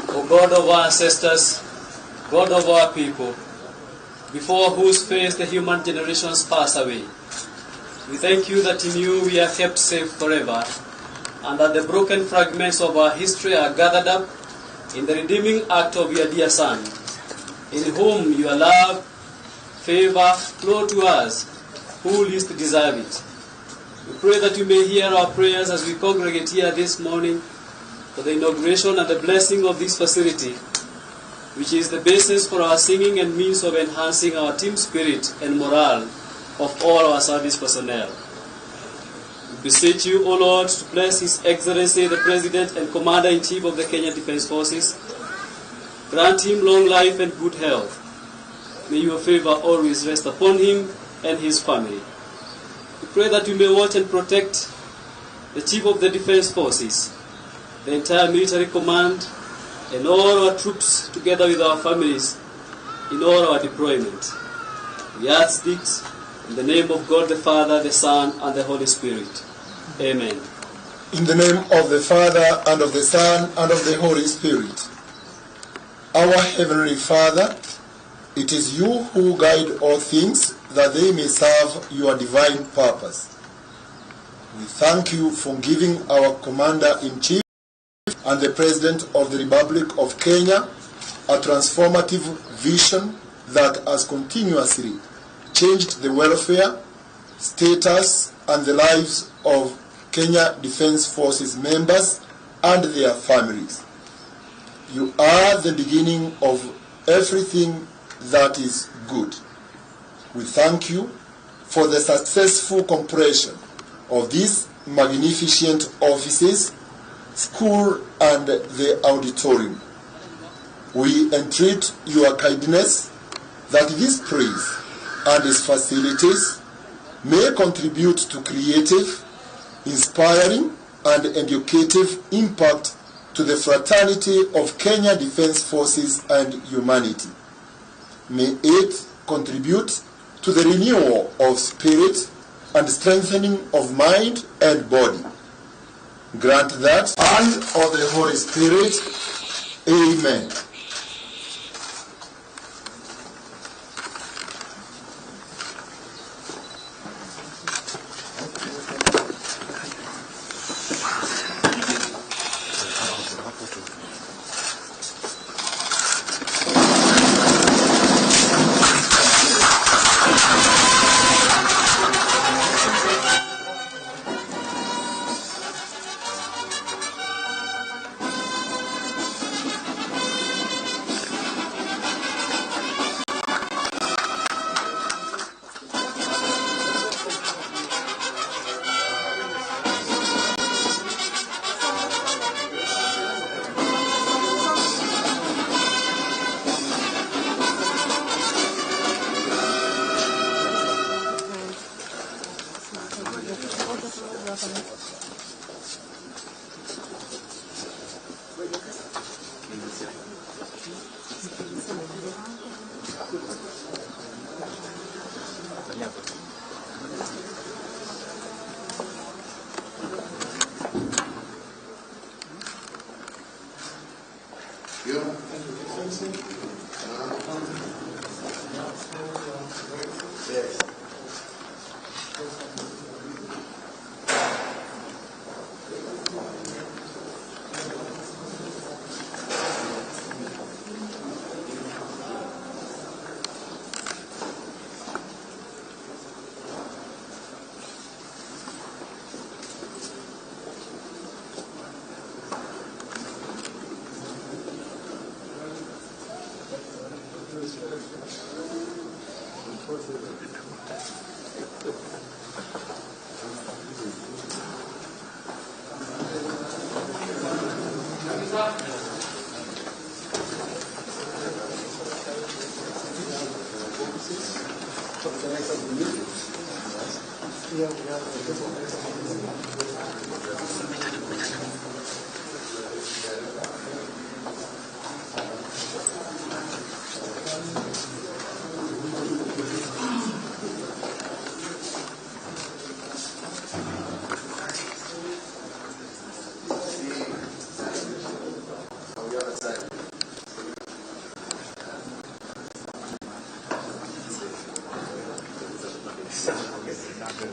Speaker 21: O God of our ancestors, God of our people, before whose face the human generations pass away, we thank you that in you we are kept safe forever, and that the broken fragments of our history are gathered up in the redeeming act of your dear Son, in whom your love, favor flow to us who least deserve it. We pray that you may hear our prayers as we congregate here this morning for the inauguration and the blessing of this facility, which is the basis for our singing and means of enhancing our team spirit and morale of all our service personnel. We beseech you, O Lord, to bless His Excellency the President and Commander-in-Chief of the Kenya Defense Forces. Grant him long life and good health. May your favor always rest upon him and his family. We pray that you may watch and protect the Chief of the Defense Forces, the entire military command, and all our troops together with our families in all our deployment. We ask this in the name of God the Father, the Son, and the Holy Spirit. Amen.
Speaker 22: In the name of the Father, and of the Son, and of the Holy Spirit. Our Heavenly Father, it is you who guide all things that they may serve your divine purpose. We thank you for giving our Commander-in-Chief and the President of the Republic of Kenya a transformative vision that has continuously changed the welfare, status, and the lives of Kenya Defense Forces members and their families. You are the beginning of everything that is good. We thank you for the successful completion of these magnificent offices, school, and the auditorium. We entreat your kindness that this place and its facilities may contribute to creative, inspiring, and educative impact to the fraternity of Kenya Defense Forces and humanity. May it contribute to the renewal of spirit and strengthening of mind and body. Grant that, and of the Holy Spirit. Amen.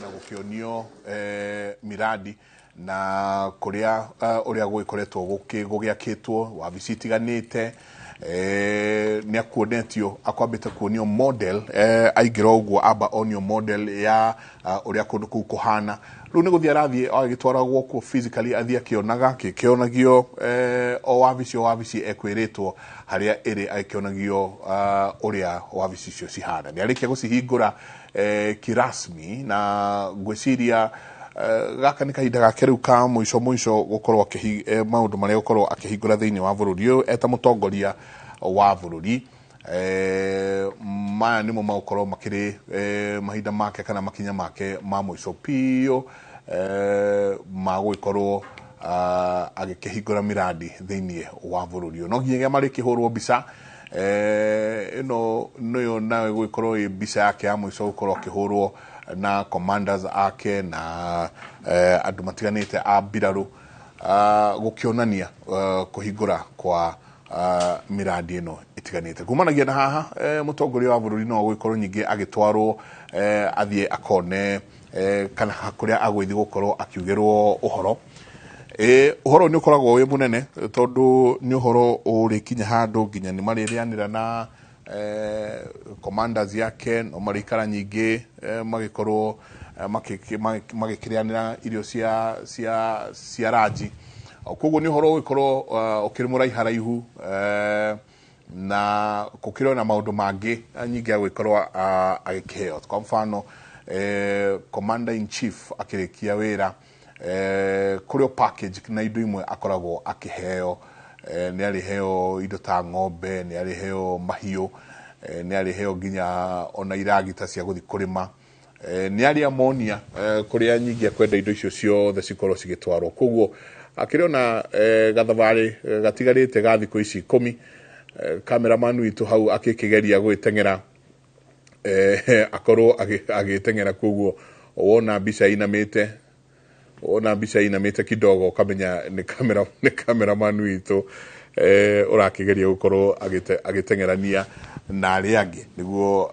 Speaker 3: Na gukionio miradi na kuria uria gwikoretwo gugiakitwo wabici itiganite ni akuonetio akwambite kuonio model aingira uguo amba onio model ya uria kundu kuu kuhana riu ni guthii arathii agitwaragwo kuo physically athii akionaga kikionagio o wabici ekwiritwo haria iri agikionagio uria wabici icio cihana ni arikia gucihingura kirasmi na ngwiciria gaka nĩ kahinda gake rĩu ka mũico mũico gũkorwo maũndũ marĩa gũkorwo akĩhingũra thĩinĩ wa bũrũri ũyũ eta mũtongoria wa bũrũri. Maya nĩmo magũkorwo makĩrĩ mahinda make kana makinya make ma mũico piũ ma gũgĩkorwo agĩkĩhingũra miradi thĩinĩ wa bũrũri ũyũ. No nginyagia marĩkĩhũrwo mbica ĩno nĩyo nayo ĩgũgĩkorwo ĩ mbica yake ya mũico gũkorwo akĩhũrwo na commanders ake na andũ matiganĩte a mbirarũ gũkĩonania kũhingũra kwa miradi ĩno ĩtiganĩte. Kumanagia na haha mũtongoria wa bũrũri no agũgĩkorwo nyingĩ agĩtwarwo athiĩ akone kana kũrĩa agũgĩthiĩ gũkorwo akiugĩrwo ũhoro. Ũhoro nĩ ũkoragwo wĩ mũnene tondũ nĩ ũhoro ũrĩkinya handũ nginya nĩ marĩrĩanĩra na commanders yake no marĩikara nyingĩ magĩkorwo magĩkĩrĩanĩra irio cia ranji. Koguo nĩ ũhoro ũgĩkorwo ũkĩrĩ mũraiharaihu na gũkĩrĩ na maũndũ mangĩ nyingĩ agũgĩkorwo agĩkĩheo. Kwa mfano commander in chief akĩrĩkia wĩra kũrĩ o package na indo imwe akoragwo akĩheo. Nĩ arĩheo indo ta ng'ombe, nĩ arĩheo mahiũ, nĩ arĩheo nginya ona iragita cia gũthiĩ kũrĩma, nĩ arĩa monia kũrĩa nyingĩ akwenda indo icio ciothe cikorwo cigĩtwarwo. Koguo akĩrĩ ona gathabarĩ gatigarĩte ga thikũ ici 10. Cameraman witũ hau akĩkĩgeria gwĩteng'era akorwo agĩteng'era, koguo wona mbica inamĩte, ona mbica inamĩte kidogo ũkamenya nĩ cameraman witũ ũrakĩgeria gũkorwo agĩteng'erania na arĩa angĩ nĩguo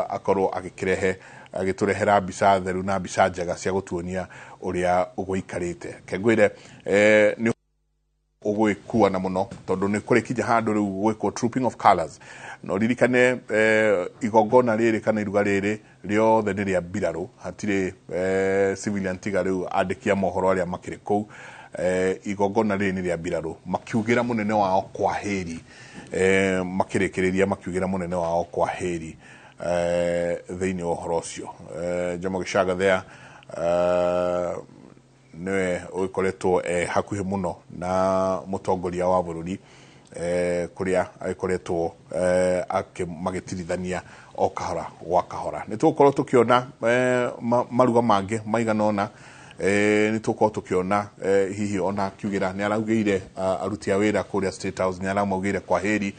Speaker 3: akorwo agĩkĩrehe agĩtũrehera mbica theru na mbica njega cia gũtuonia ũrĩa ũgũikarĩte. Kengwĩre nĩ ũgwĩkuana mũno tondũ nĩ kũrĩkinya handũ rĩu gwĩkwo trooping of colours. No ririkane igongona rĩrĩ kana iruga rĩrĩ rĩothe nĩ rĩa mbirarũ, hatirĩ civilian tiga rĩu andĩki a mohoro arĩa makĩrĩ kũu. Igongona rĩrĩ nĩ rĩa mbirarũ, makiugĩra mũnene wao kwaheri, makĩrĩkĩrĩria makiugĩra mũnene wao kwaheri thĩinĩ wa ũhoro ũcio. Jomo Gĩcaga there nĩwe ũgĩkoretwo hakuhĩ mũno na mũtongoria wa bũrũri kũrĩa agĩkoretwo magĩtirithania o kahora gwa kahora. Nĩ tũgũkorwo tũkĩona maruga mangĩ maigana ũna, nĩ tũgũkorwo tũkĩona hihi ona akiugĩra nĩ araugĩire aruti a wĩra kũrĩa State House nĩ aramaugĩire kwaheri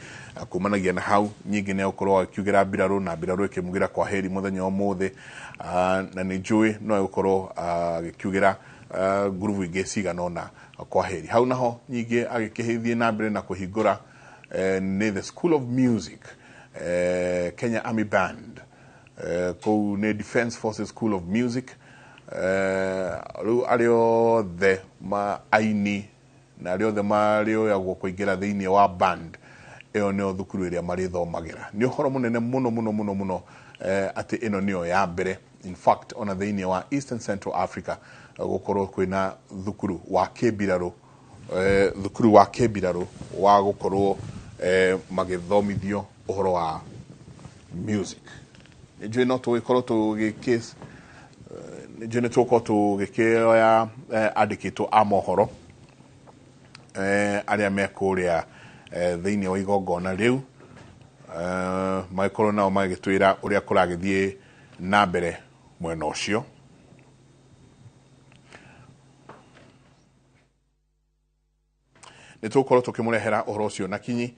Speaker 3: kumanagia na hau. Nyingĩ nĩ egũkorwo akiugĩra mbirarũ na mbirarũ ĩkĩmugĩra kwaheri mũthenya wa ũmũthĩ, na nĩ njũĩ no egũkorwo agĩkiugĩra ngurubu ingĩ cigana ũna kwaheri. Hau naho nyingĩ agĩkĩthiĩ na mbere na kũhingũra nĩ the School of Music, Kenya Army Band, kũu nĩ Defence Forces School of Music. Rĩu arĩa othe ma aini na arĩa othe marĩoyagwo kũingĩra thĩinĩ wa band ĩyo nĩyo thukuru ĩrĩa marĩthomagĩra. Nĩ ũhoro mũnene mũno mũno mũno mũno atĩ ĩno nĩyo ya mbere in fact ona thĩinĩ wa Eastern Central Africa gũkorwo kwĩna thukuru wa kĩmbirarũ, thukuru wa kĩmbirarũ wa gũkorwo magĩthomithio ũhoro wa music. Nĩnjũĩ no tũgĩkorwo tũgĩkĩ nĩnjũĩ nĩ tũgũkorwo tũgĩkĩoya andĩkĩtwo a mohoro arĩa me kũrĩa thĩinĩ wa igongona rĩu, magĩkorwo nao magĩtwĩra ũrĩa kũragĩthiĩ na mbere mwena ũcio. Nĩ tũgũkorwo tũkĩmũrehera ũhoro ũcio na kinyi.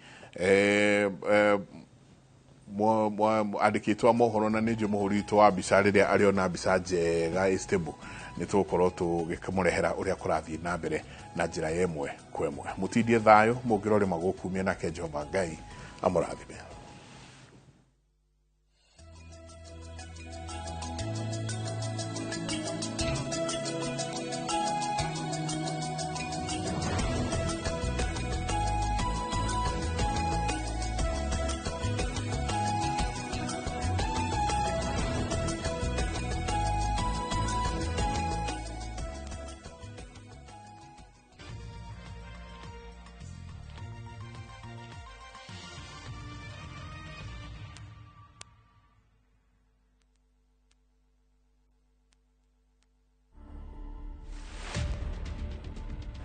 Speaker 3: Andĩkĩtwo a mohoro na nĩ njũĩ mũhũri witũ wa mbica rĩrĩa arĩona mbica njega ĩ stable, nĩ tũgũkorwo tũgĩkĩmũrehera ũrĩa kũrathiĩ na mbere na njĩra ya ĩmwe kwa ĩmwe. Mũtindie thayũ mũngĩrorĩma gũkumia, nake Jehova Ngai amũrathime.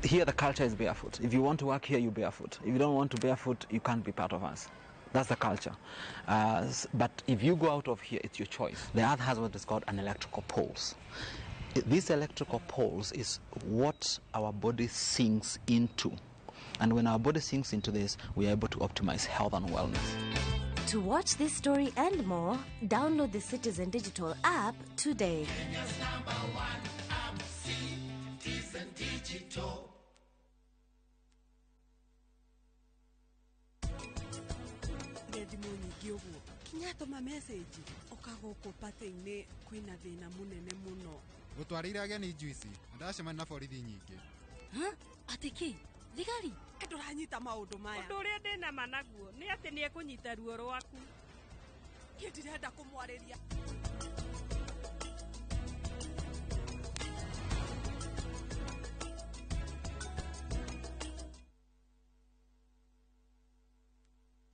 Speaker 4: Here the culture is barefoot. If you want to work here, you barefoot. If you don't want to barefoot, you can't be part of us. That's the culture. But if you go out of here, it's your choice. The earth has what is called an electrical pulse. This electrical pulse is what our body sinks into. And when our body sinks into this, we are able to optimize health and wellness.
Speaker 8: To watch this story and more, download the Citizen Digital app today.
Speaker 13: Kenya's #1 app, Citizen Digital.
Speaker 23: Thimũ nyingĩ ũguo kinya tũma message ũka gũkũ patĩ-inĩ kwĩna thĩna mũnene mũno.
Speaker 24: Gũtwarĩire ageni njuici na ndacemania na borithi nyingĩ.
Speaker 23: Atĩ kĩ? Thigari? Ndũranyita maũndũ maya.
Speaker 25: Ũndũ ũrĩa ndĩna ma naguo nĩ atĩ nĩ ekũnyita ruo rwaku.
Speaker 23: Niĩ ndirenda kũmwarĩria.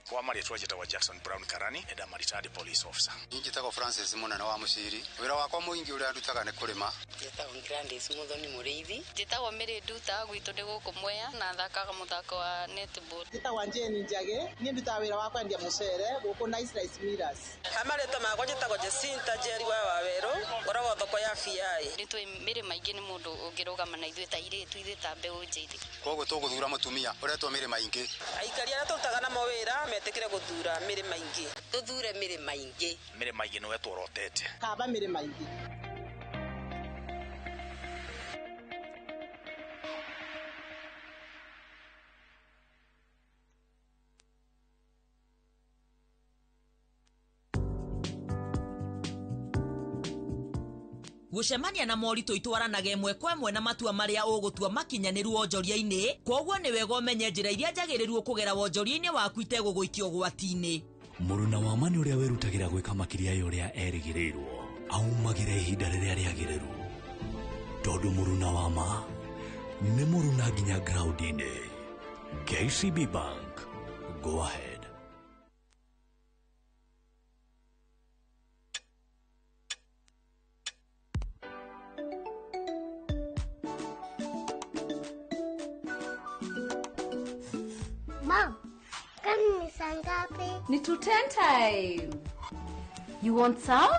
Speaker 26: Kwa marĩtwa njĩtagwo Jackson Brown Karani, and I'm a retired police officer.
Speaker 27: Niĩ njĩtagwo Francis Mũnene wa Mũciri. Wĩra wakwa mũingĩ ũrĩa ndutaga nĩ kũrĩma.
Speaker 28: Njĩtagwo Gladys Muthoni Mũrĩithi. Njĩtagwo Mary Nduta, gwitũ ndĩ gũkũ Mwea na thakaga mũthako wa netball.
Speaker 29: Njĩtagwo Jane Njage, niĩ ndutaga wĩra wa kwendia mũcere gũkũ Nice Rice Millers.
Speaker 30: Ha marĩtwa makwa njĩtagwo Jacinta Njeri wa Wawerũ, ngoragwo thoko ya BI.
Speaker 28: Nĩ tũĩ Mary Maingĩ nĩ mũndũ ũngĩrũgama na ithuĩ ta airĩtu, ithuĩ ta mbeũ njĩthĩ.
Speaker 27: Koguo tũgũthura mũtumia ũretwo Mary Maingĩ.
Speaker 30: Aikari arĩa tũrutaga namo wĩra metĩkĩre gũthura Mary Maingĩ.
Speaker 28: Tũthure Mary Maingĩ.
Speaker 26: Mary Maingĩ nĩwe tworotete.
Speaker 29: Kaba Mary Maingĩ.
Speaker 31: Gũcemania na moritũ itwaranaga ĩmwe kwa ĩmwe na matua marĩa ũgũtua makinyanĩru wonjoria-inĩ, kwoguo nĩ wega ũmenye njĩra iria njagĩrĩru ũkũgera wonjoria-inĩ waku itegũgũikia ũgwati-inĩ.
Speaker 32: Mũruna wa ma nĩ ũrĩa wĩrutagĩra gwĩka makĩria ya ũrĩa erĩgĩrĩirwo, aumagĩra ihinda rĩrĩa rĩagĩrĩru. Tondũ mũruna wa ma nĩ mũruna nginya ground-inĩ. KCB Bank, go ahead.
Speaker 33: Mom, kani ni saa ngapi?
Speaker 15: Ni 2:10 time. You want some?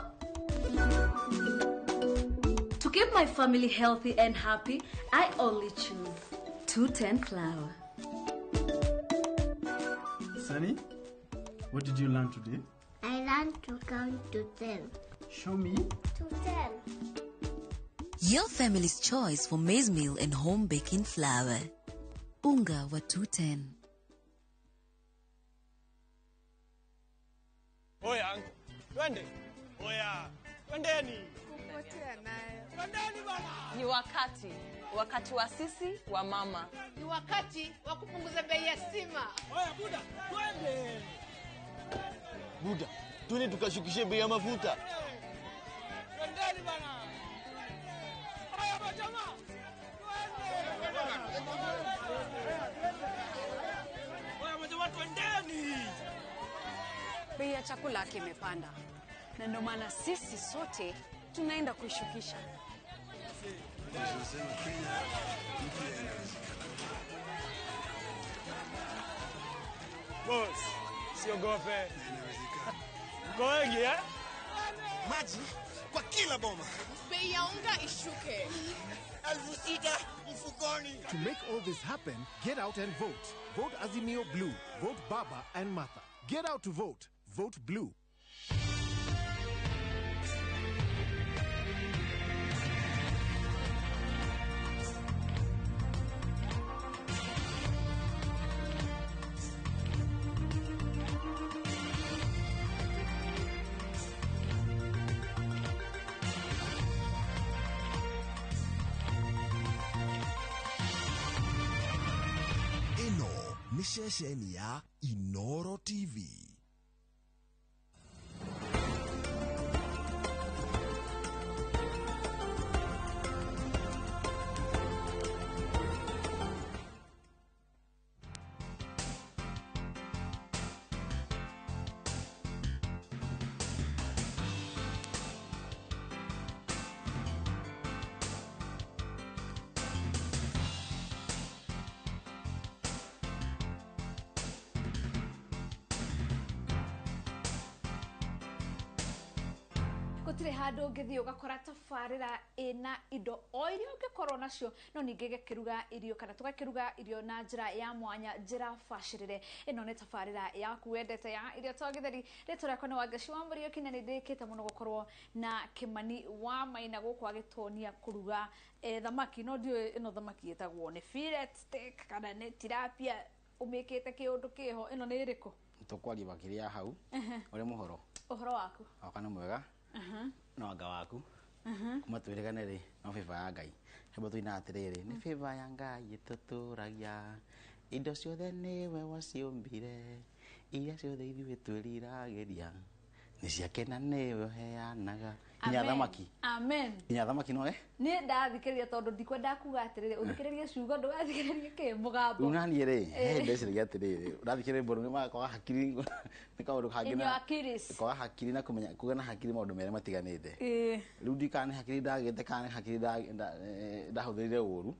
Speaker 15: To keep my family healthy and happy, I only choose 210 flour.
Speaker 19: Sunny, what did you learn today?
Speaker 33: I learned to count to 10.
Speaker 19: Show me.
Speaker 33: To 10.
Speaker 34: Your family's choice for maize meal and home baking flour. Unga wa 210.
Speaker 11: Oya, uncle. Twende. Oya, twendeni.
Speaker 35: Kupotea nayo.
Speaker 11: Twendeni bana.
Speaker 36: Ni wakati wa sisi wa mama.
Speaker 16: Ni wakati wa kupunguza bei ya stima.
Speaker 11: Oya buda, twende.
Speaker 17: Buda, twende tukashukishe bei ya mafuta.
Speaker 11: Twendeni bana. Oya majamaa. Twende. Oya majamaa, twendeni.
Speaker 15: Bei ya chakula kimepanda, na ndio maana sisi sote tunaenda kuishukisha.
Speaker 11: Boss, siogope. Mko wengi eh?
Speaker 5: Maji kwa kila boma.
Speaker 16: Bei ya unga ishuke.
Speaker 11: 6,000 mfukoni.
Speaker 1: To make all this happen, get out and vote. Vote Azimio Blue. Vote Baba and Martha. Get out to vote. Vote Blue.
Speaker 2: Nĩ ceceni ya Inoro TV.
Speaker 3: Gũtirĩ handũ ũngĩthiĩ ũgakora tabarĩra ĩna indo o iria ũngĩkorwo nacio no ningĩ gĩkĩruga irio kana tũgakĩruga irio na njĩra ya mwanya, njĩra bacĩrĩre. Ĩno nĩ tabarĩra yaku wendete ya irio to gĩtheri. Rĩtwa rĩakwa nĩ Wangeci wa Mũriũki na nĩ ndĩkĩte mũno gũkorwo na Kĩmani wa Maina gũkũ agĩtuonia kũruga thamaki. No ndiũĩ ĩno thamaki ĩtagwo nĩ fillet steak kana nĩ tilapia, ũmĩkĩte kĩũndũ kĩho. Ĩno nĩ ĩrĩkũ?
Speaker 4: Tũkwaria makĩria hau. Ũrĩ mũhoro?
Speaker 3: Ũhoro waku?
Speaker 4: Wakwa nĩ mwega. No anga waku kuma twĩrĩgane rĩ, no favor ya Ngai. Hebo tũina atĩrĩrĩ, nĩ favor ya Ngai ĩtũtũragia, indo ciothe nĩwe waciũmbire, iria ciothe ithuĩ twĩriragĩria nĩ ciake na nĩwe ũheanaga. Nginya thamaki.
Speaker 3: Amen.
Speaker 4: Nginya thamaki no
Speaker 3: Niĩ ndathikĩrĩria tondũ ndikwenda kuga atĩrĩrĩ, ũthikĩrĩrie ciugo ndũgathikĩrĩrie kĩ mũgambo.
Speaker 4: Rĩu naniĩ rĩ, he ndeciragia atĩrĩrĩ, ũrathikĩrĩria rwĩmbo rũu kwaga hakiri nĩ kaũndũ kangĩ na kwaga hakiri na kũmenya kuga na hakiri maũndũ merĩ matiganĩte. Rĩu ndiũĩ kana nĩ hakiri ndagĩte kana nĩ hakiri ndahũthĩrire ũru.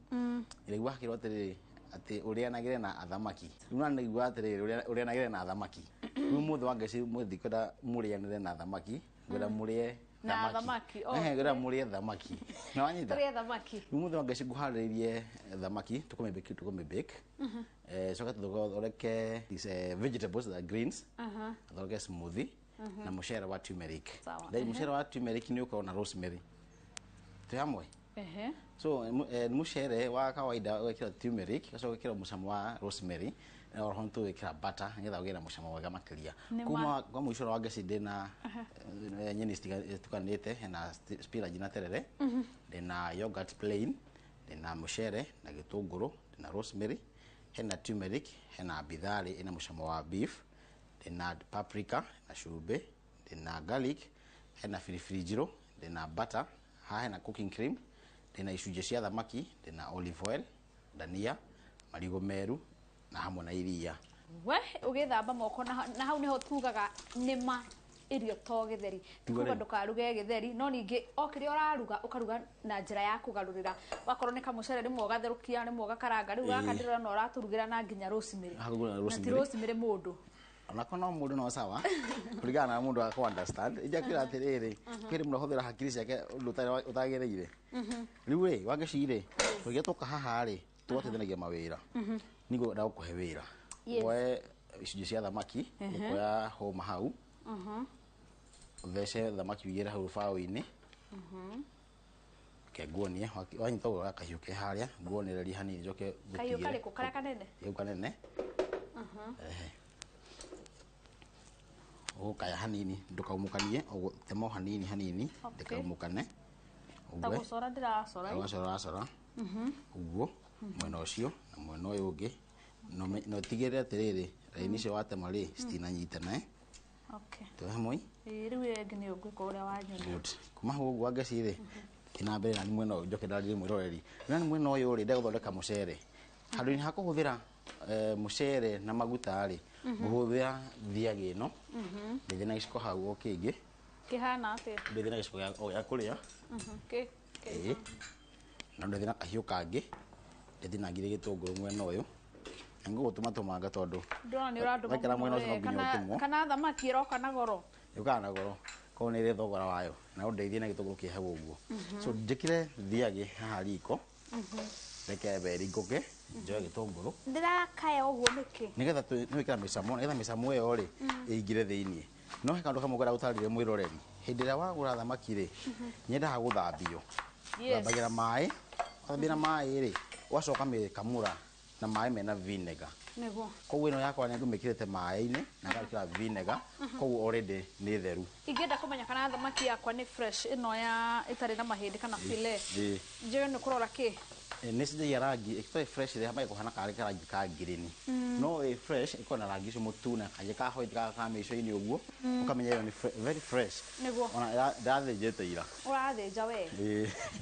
Speaker 4: Ndĩraigua hakiri atĩrĩrĩ, atĩ ũrĩanagĩre na athamaki. Rĩu nani ndaigua atĩrĩrĩ, ũrĩanagĩre na athamaki. Rĩu mũthĩ wa Ngai mũthĩ ndikwenda mũrĩanĩre na athamaki, ngwenda mũrĩe
Speaker 3: na thamaki.
Speaker 4: Ngwenda mũrĩe thamaki. Nĩ wanyita?
Speaker 3: Tũrĩe thamaki.
Speaker 4: Rĩu mũthĩ wa Ngai ngũharĩrĩirie thamaki, tũkũmĩbake. Coka tũthondeke vegetables, the greens, thondeke smoothie na mũcere wa turmeric. Then mũcere wa turmeric nĩ ũkorwo na rosemary. Twĩ hamwe? So mũcere wa kawaida ũgekĩra turmeric, ũgacoka ũgekĩra mũcamo wa rosemary, na oroho nĩtũgwĩkĩra butter nĩgetha ũgĩe na mũcamo mwega makĩria. Kuma kwa mũico wa Ngeci ndĩna nyeni citukanĩte, hena spinach na terere, ndĩna yogurt plain, ndĩna mũcere na gĩtũngũrũ, ndĩna rosemary, hena turmeric, hena bitharĩ ĩna mũcamo wa beef, ndĩna paprika na cumbĩ, ndĩna garlic, hena biribiri njirũ, ndĩna butter, haha hena cooking cream, ndĩna icunjĩ cia thamaki, ndĩna olive oil, dania, marigũ meru na hamwe na iria.
Speaker 3: We ũgĩthamba moko na hau nĩho tugaga nĩma irio to gĩtheri. Tukuga ndũkaruge gĩtheri, no ningĩ o kĩrĩa ũraruga ũkaruga na njĩra ya kũgarũrĩra. Wakorwo nĩ kamũcere rĩmwe ũgatherũkia, rĩmwe ũgakaranga, rĩu gaka ndĩrona ũratũrugĩra na nginya rosemary. Na ti rosemary mũndũ.
Speaker 4: Onako no mũndũ no sawa kũringana na mũndũ akũ understand. Injakwĩra atĩrĩrĩ, kwĩ mũndũ ahũthĩra hakiri ciake ũndũ ũtagĩrĩire. Rĩu rĩ, Wangeci rĩ, tũgĩtua twoka haha rĩ, tũgateithanagia mawĩra. Nĩguo ndagũkũhe wĩra. Woe icunjĩ cia thamaki, ũkoya hũma hau, ũthece thamaki ũigĩre hau rũbaũ-inĩ. Reke nguonie, wanyita ũguo kahiũ ke harĩa, nguonererie hanini njoke ngũtigĩre.
Speaker 3: Kahiũ karĩkũ? Karĩa kanene?
Speaker 4: Kau kanene. Ũgũkaya hanini, ndũkaumũkanie, ũgũtema o hanini hanini, ndĩkaumũkane.
Speaker 3: Ta gũcora ndĩracora.
Speaker 4: Ta gũcora ũracora. Ũguo, mwena ũcio na mwena ũyũ ũngĩ. Na ũtigĩrĩre atĩrĩrĩ, raini icio watema rĩ, citinanyitana. Twĩ hamwe?
Speaker 3: Rĩu ĩyo ĩngĩ nĩyo ngwĩka ũrĩa wanyonia.
Speaker 4: Good. Kuma hau ũguo Wangeci rĩ, thiĩ na mbere nani mwena ũyũ njoke ndarĩrie mwĩroreri. Nani mwena ũyũ rĩ, ndegũthondeka mũcere. Handũ-inĩ ha kũhũthĩra mũcere na maguta rĩ, ngũhũthĩra thiagĩ ĩno, ndĩthie na gĩciko hau o kĩngĩ.
Speaker 3: Kĩhana atĩa?
Speaker 4: Ndĩthie na gĩciko gĩa kũrĩa. Ĩĩ. Na ndĩthie na kahiũ kangĩ, ndĩthie na ngire gĩtũngũrũ mwena ũyũ. Na ngũgũtũma tũmanga tondũ
Speaker 3: ndĩrona nĩ ũrandũma
Speaker 4: waikara mwena ũcio no nginya ũtũmwo.
Speaker 3: Kana thamaki ĩroka na goro.
Speaker 4: Yũkaga na goro. Koguo nĩ ĩrĩ thogora wayo. Na ũndeithie na gĩtũngũrũ kĩ hau ũguo. So njĩkĩre thiagĩ haha riko. Reke beringũke njoe gĩtũngũrũ.
Speaker 3: Ndĩrakaya ũguo nĩkĩ?
Speaker 4: Nĩgetha nĩwĩkĩra mĩcamo, nĩgetha mĩcamo ĩyo rĩ ĩingĩre thĩiniĩ. No he kaũndũ kamwe ngwenda gũtarĩria mwĩroreri. Hĩndĩ ĩrĩa wagũra thamaki rĩ, nyendaga gũthambio. Thambagĩra maĩ, wathambia na maĩ rĩ, ũgacoka mĩkamũra na maĩ mena vinegar.
Speaker 3: Nĩguo.
Speaker 4: Koguo ĩno yakwa nĩ ngũmĩkĩrĩte maĩ-inĩ na ngekĩra vinegar, koguo already nĩ theru.
Speaker 3: Ingĩenda kũmenya kana thamaki yakwa nĩ fresh ĩno ya ĩtarĩ na mahĩndĩ kana fillet. Njũĩ nĩ kũrora kĩ?
Speaker 4: Nĩ cenjagia rangi, ĩtarĩ fresh rĩ, hamwe kũhana karĩ karangi ka green. No ĩ fresh ĩkoragwo na rangi ũcio mũtune, kangĩ ka white ka mĩico-inĩ ũguo, ũkamenya ĩyo nĩ very fresh.
Speaker 3: Nĩguo.
Speaker 4: Ona ndathĩnjĩte ira.
Speaker 3: Ũrathĩnja we?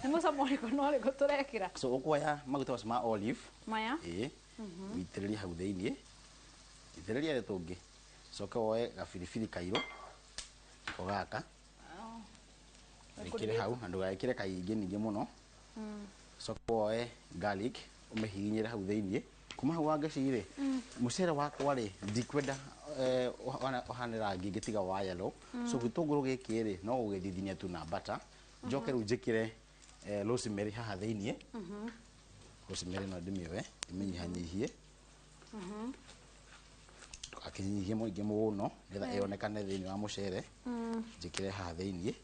Speaker 3: Nĩ mũcamo ũrĩkũ na ũrĩkũ tũrekĩra?
Speaker 4: So ũkuoya maguta macio ma olive.
Speaker 3: Maya?
Speaker 4: Ĩĩ. Witĩrĩrie hau thĩiniĩ. Itĩrĩria rĩ tũngĩ. Coke woe gabiribiri kairũ. Nĩko gaka. Wĩkĩre hau na ndũgekĩre kaingĩ ningĩ mũno. Coke woe garlic ũmĩhihinyĩre hau thĩiniĩ. Kuma hau wangeci rĩ, mũcere wakwa rĩ, ndikwenda ũhane rangi ingĩ tiga wa yellow. So gĩtũngũrũ gĩkĩ rĩ, no gũgĩthithinia tu na butter. Njoke rĩu njĩkĩre rosemary haha thĩiniĩ. Rosemary no ndĩmĩoe, ndĩmĩnyihanyihie. Ndũgakĩnyihie mũingĩ mũno nĩgetha ĩonekane thĩiniĩ wa mũcere. Njĩkĩre haha thĩiniĩ.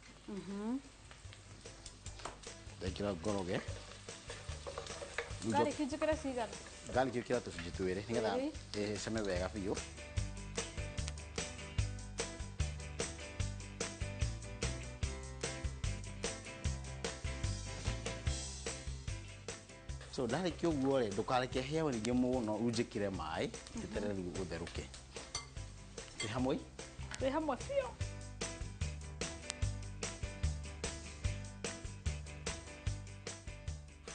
Speaker 4: Ndekĩra ngoroge.
Speaker 3: Garlic njĩkĩre cigana?
Speaker 4: Garlic ĩkĩra tũcunjĩ twĩrĩ nĩgetha ĩcame wega biũ. So ndarĩkia ũguo rĩ, ndũkareke hĩe rĩngĩ mũno, rĩu njĩkĩre maĩ, njeterere rĩu ũtherũke. Twĩ hamwe?
Speaker 3: Twĩ hamwe biũ.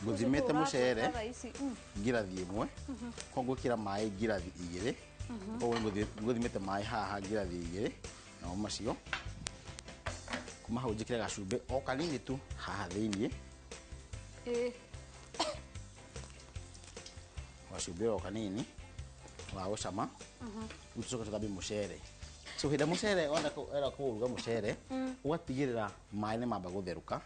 Speaker 4: Ngũthimĩte mũcere ngirathi ĩmwe, koguo ngwĩkĩra maĩ ngirathi igĩrĩ, koguo ngũthimĩte maĩ haha ngirathi igĩrĩ, namo macio. Kuma hau njĩkĩre gacumbĩ o kanini tu haha thĩiniĩ. Gacumbĩ o kanini wa gũcama. Rĩu tũcoke tũthambie mũcere. So hĩndĩ ĩrĩa mũcere wenda kũruga mũcere, ũgatigĩrĩra maĩ nĩ mamba gũtherũka.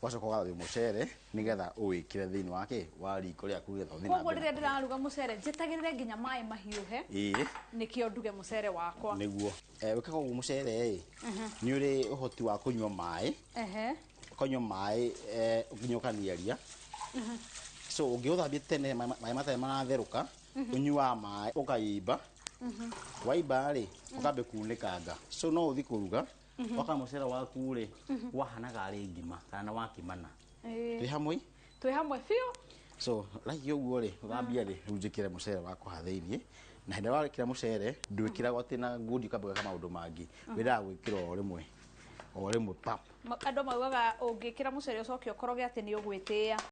Speaker 4: Ũgacoka ũgathambia mũcere nĩgetha ũwĩkĩre thĩiniĩ wa kĩ? Wa riko rĩaku nĩgetha ũthiĩ na
Speaker 3: Koguo
Speaker 4: mbere.
Speaker 3: rĩrĩa ndĩraruga mũcere njĩtagĩrĩre nginya maĩ mahiũhe. Nĩkĩo nduge mũcere wakwa.
Speaker 4: Nĩguo. Wĩkaga ũguo mũcere ĩ, nĩ ũrĩ ũhoti wa kũnyua maĩ. Ũkanyua maĩ nginya ũkaniaria. So ũngĩũthambia tene maĩ matarĩ maratherũka, ũnyuaga maĩ ũkaimba. Waimba rĩ, ũkambia kunĩkanga. So no ũthiĩ kũruga, wakora mũcere waku rĩ, wahanaga arĩ ngima kana wakimana. Twĩ hamwe?
Speaker 3: Twĩ hamwe biũ.
Speaker 4: So like ũguo rĩ, ũthambia rĩ, rĩu njĩkĩre mũcere wakwa haha thĩiniĩ. Na hĩndĩ ĩrĩa wekĩra mũcere, ndwĩkĩragwo atĩ na ngundi ũkamba gwĩka maũndũ mangĩ. Wendaga gwĩkĩra o rĩmwe. O rĩmwe pap.
Speaker 3: Andũ maugaga ũngĩkĩra mũcere ũcoke ũkoroge atĩ nĩ ũgwĩtĩĩa.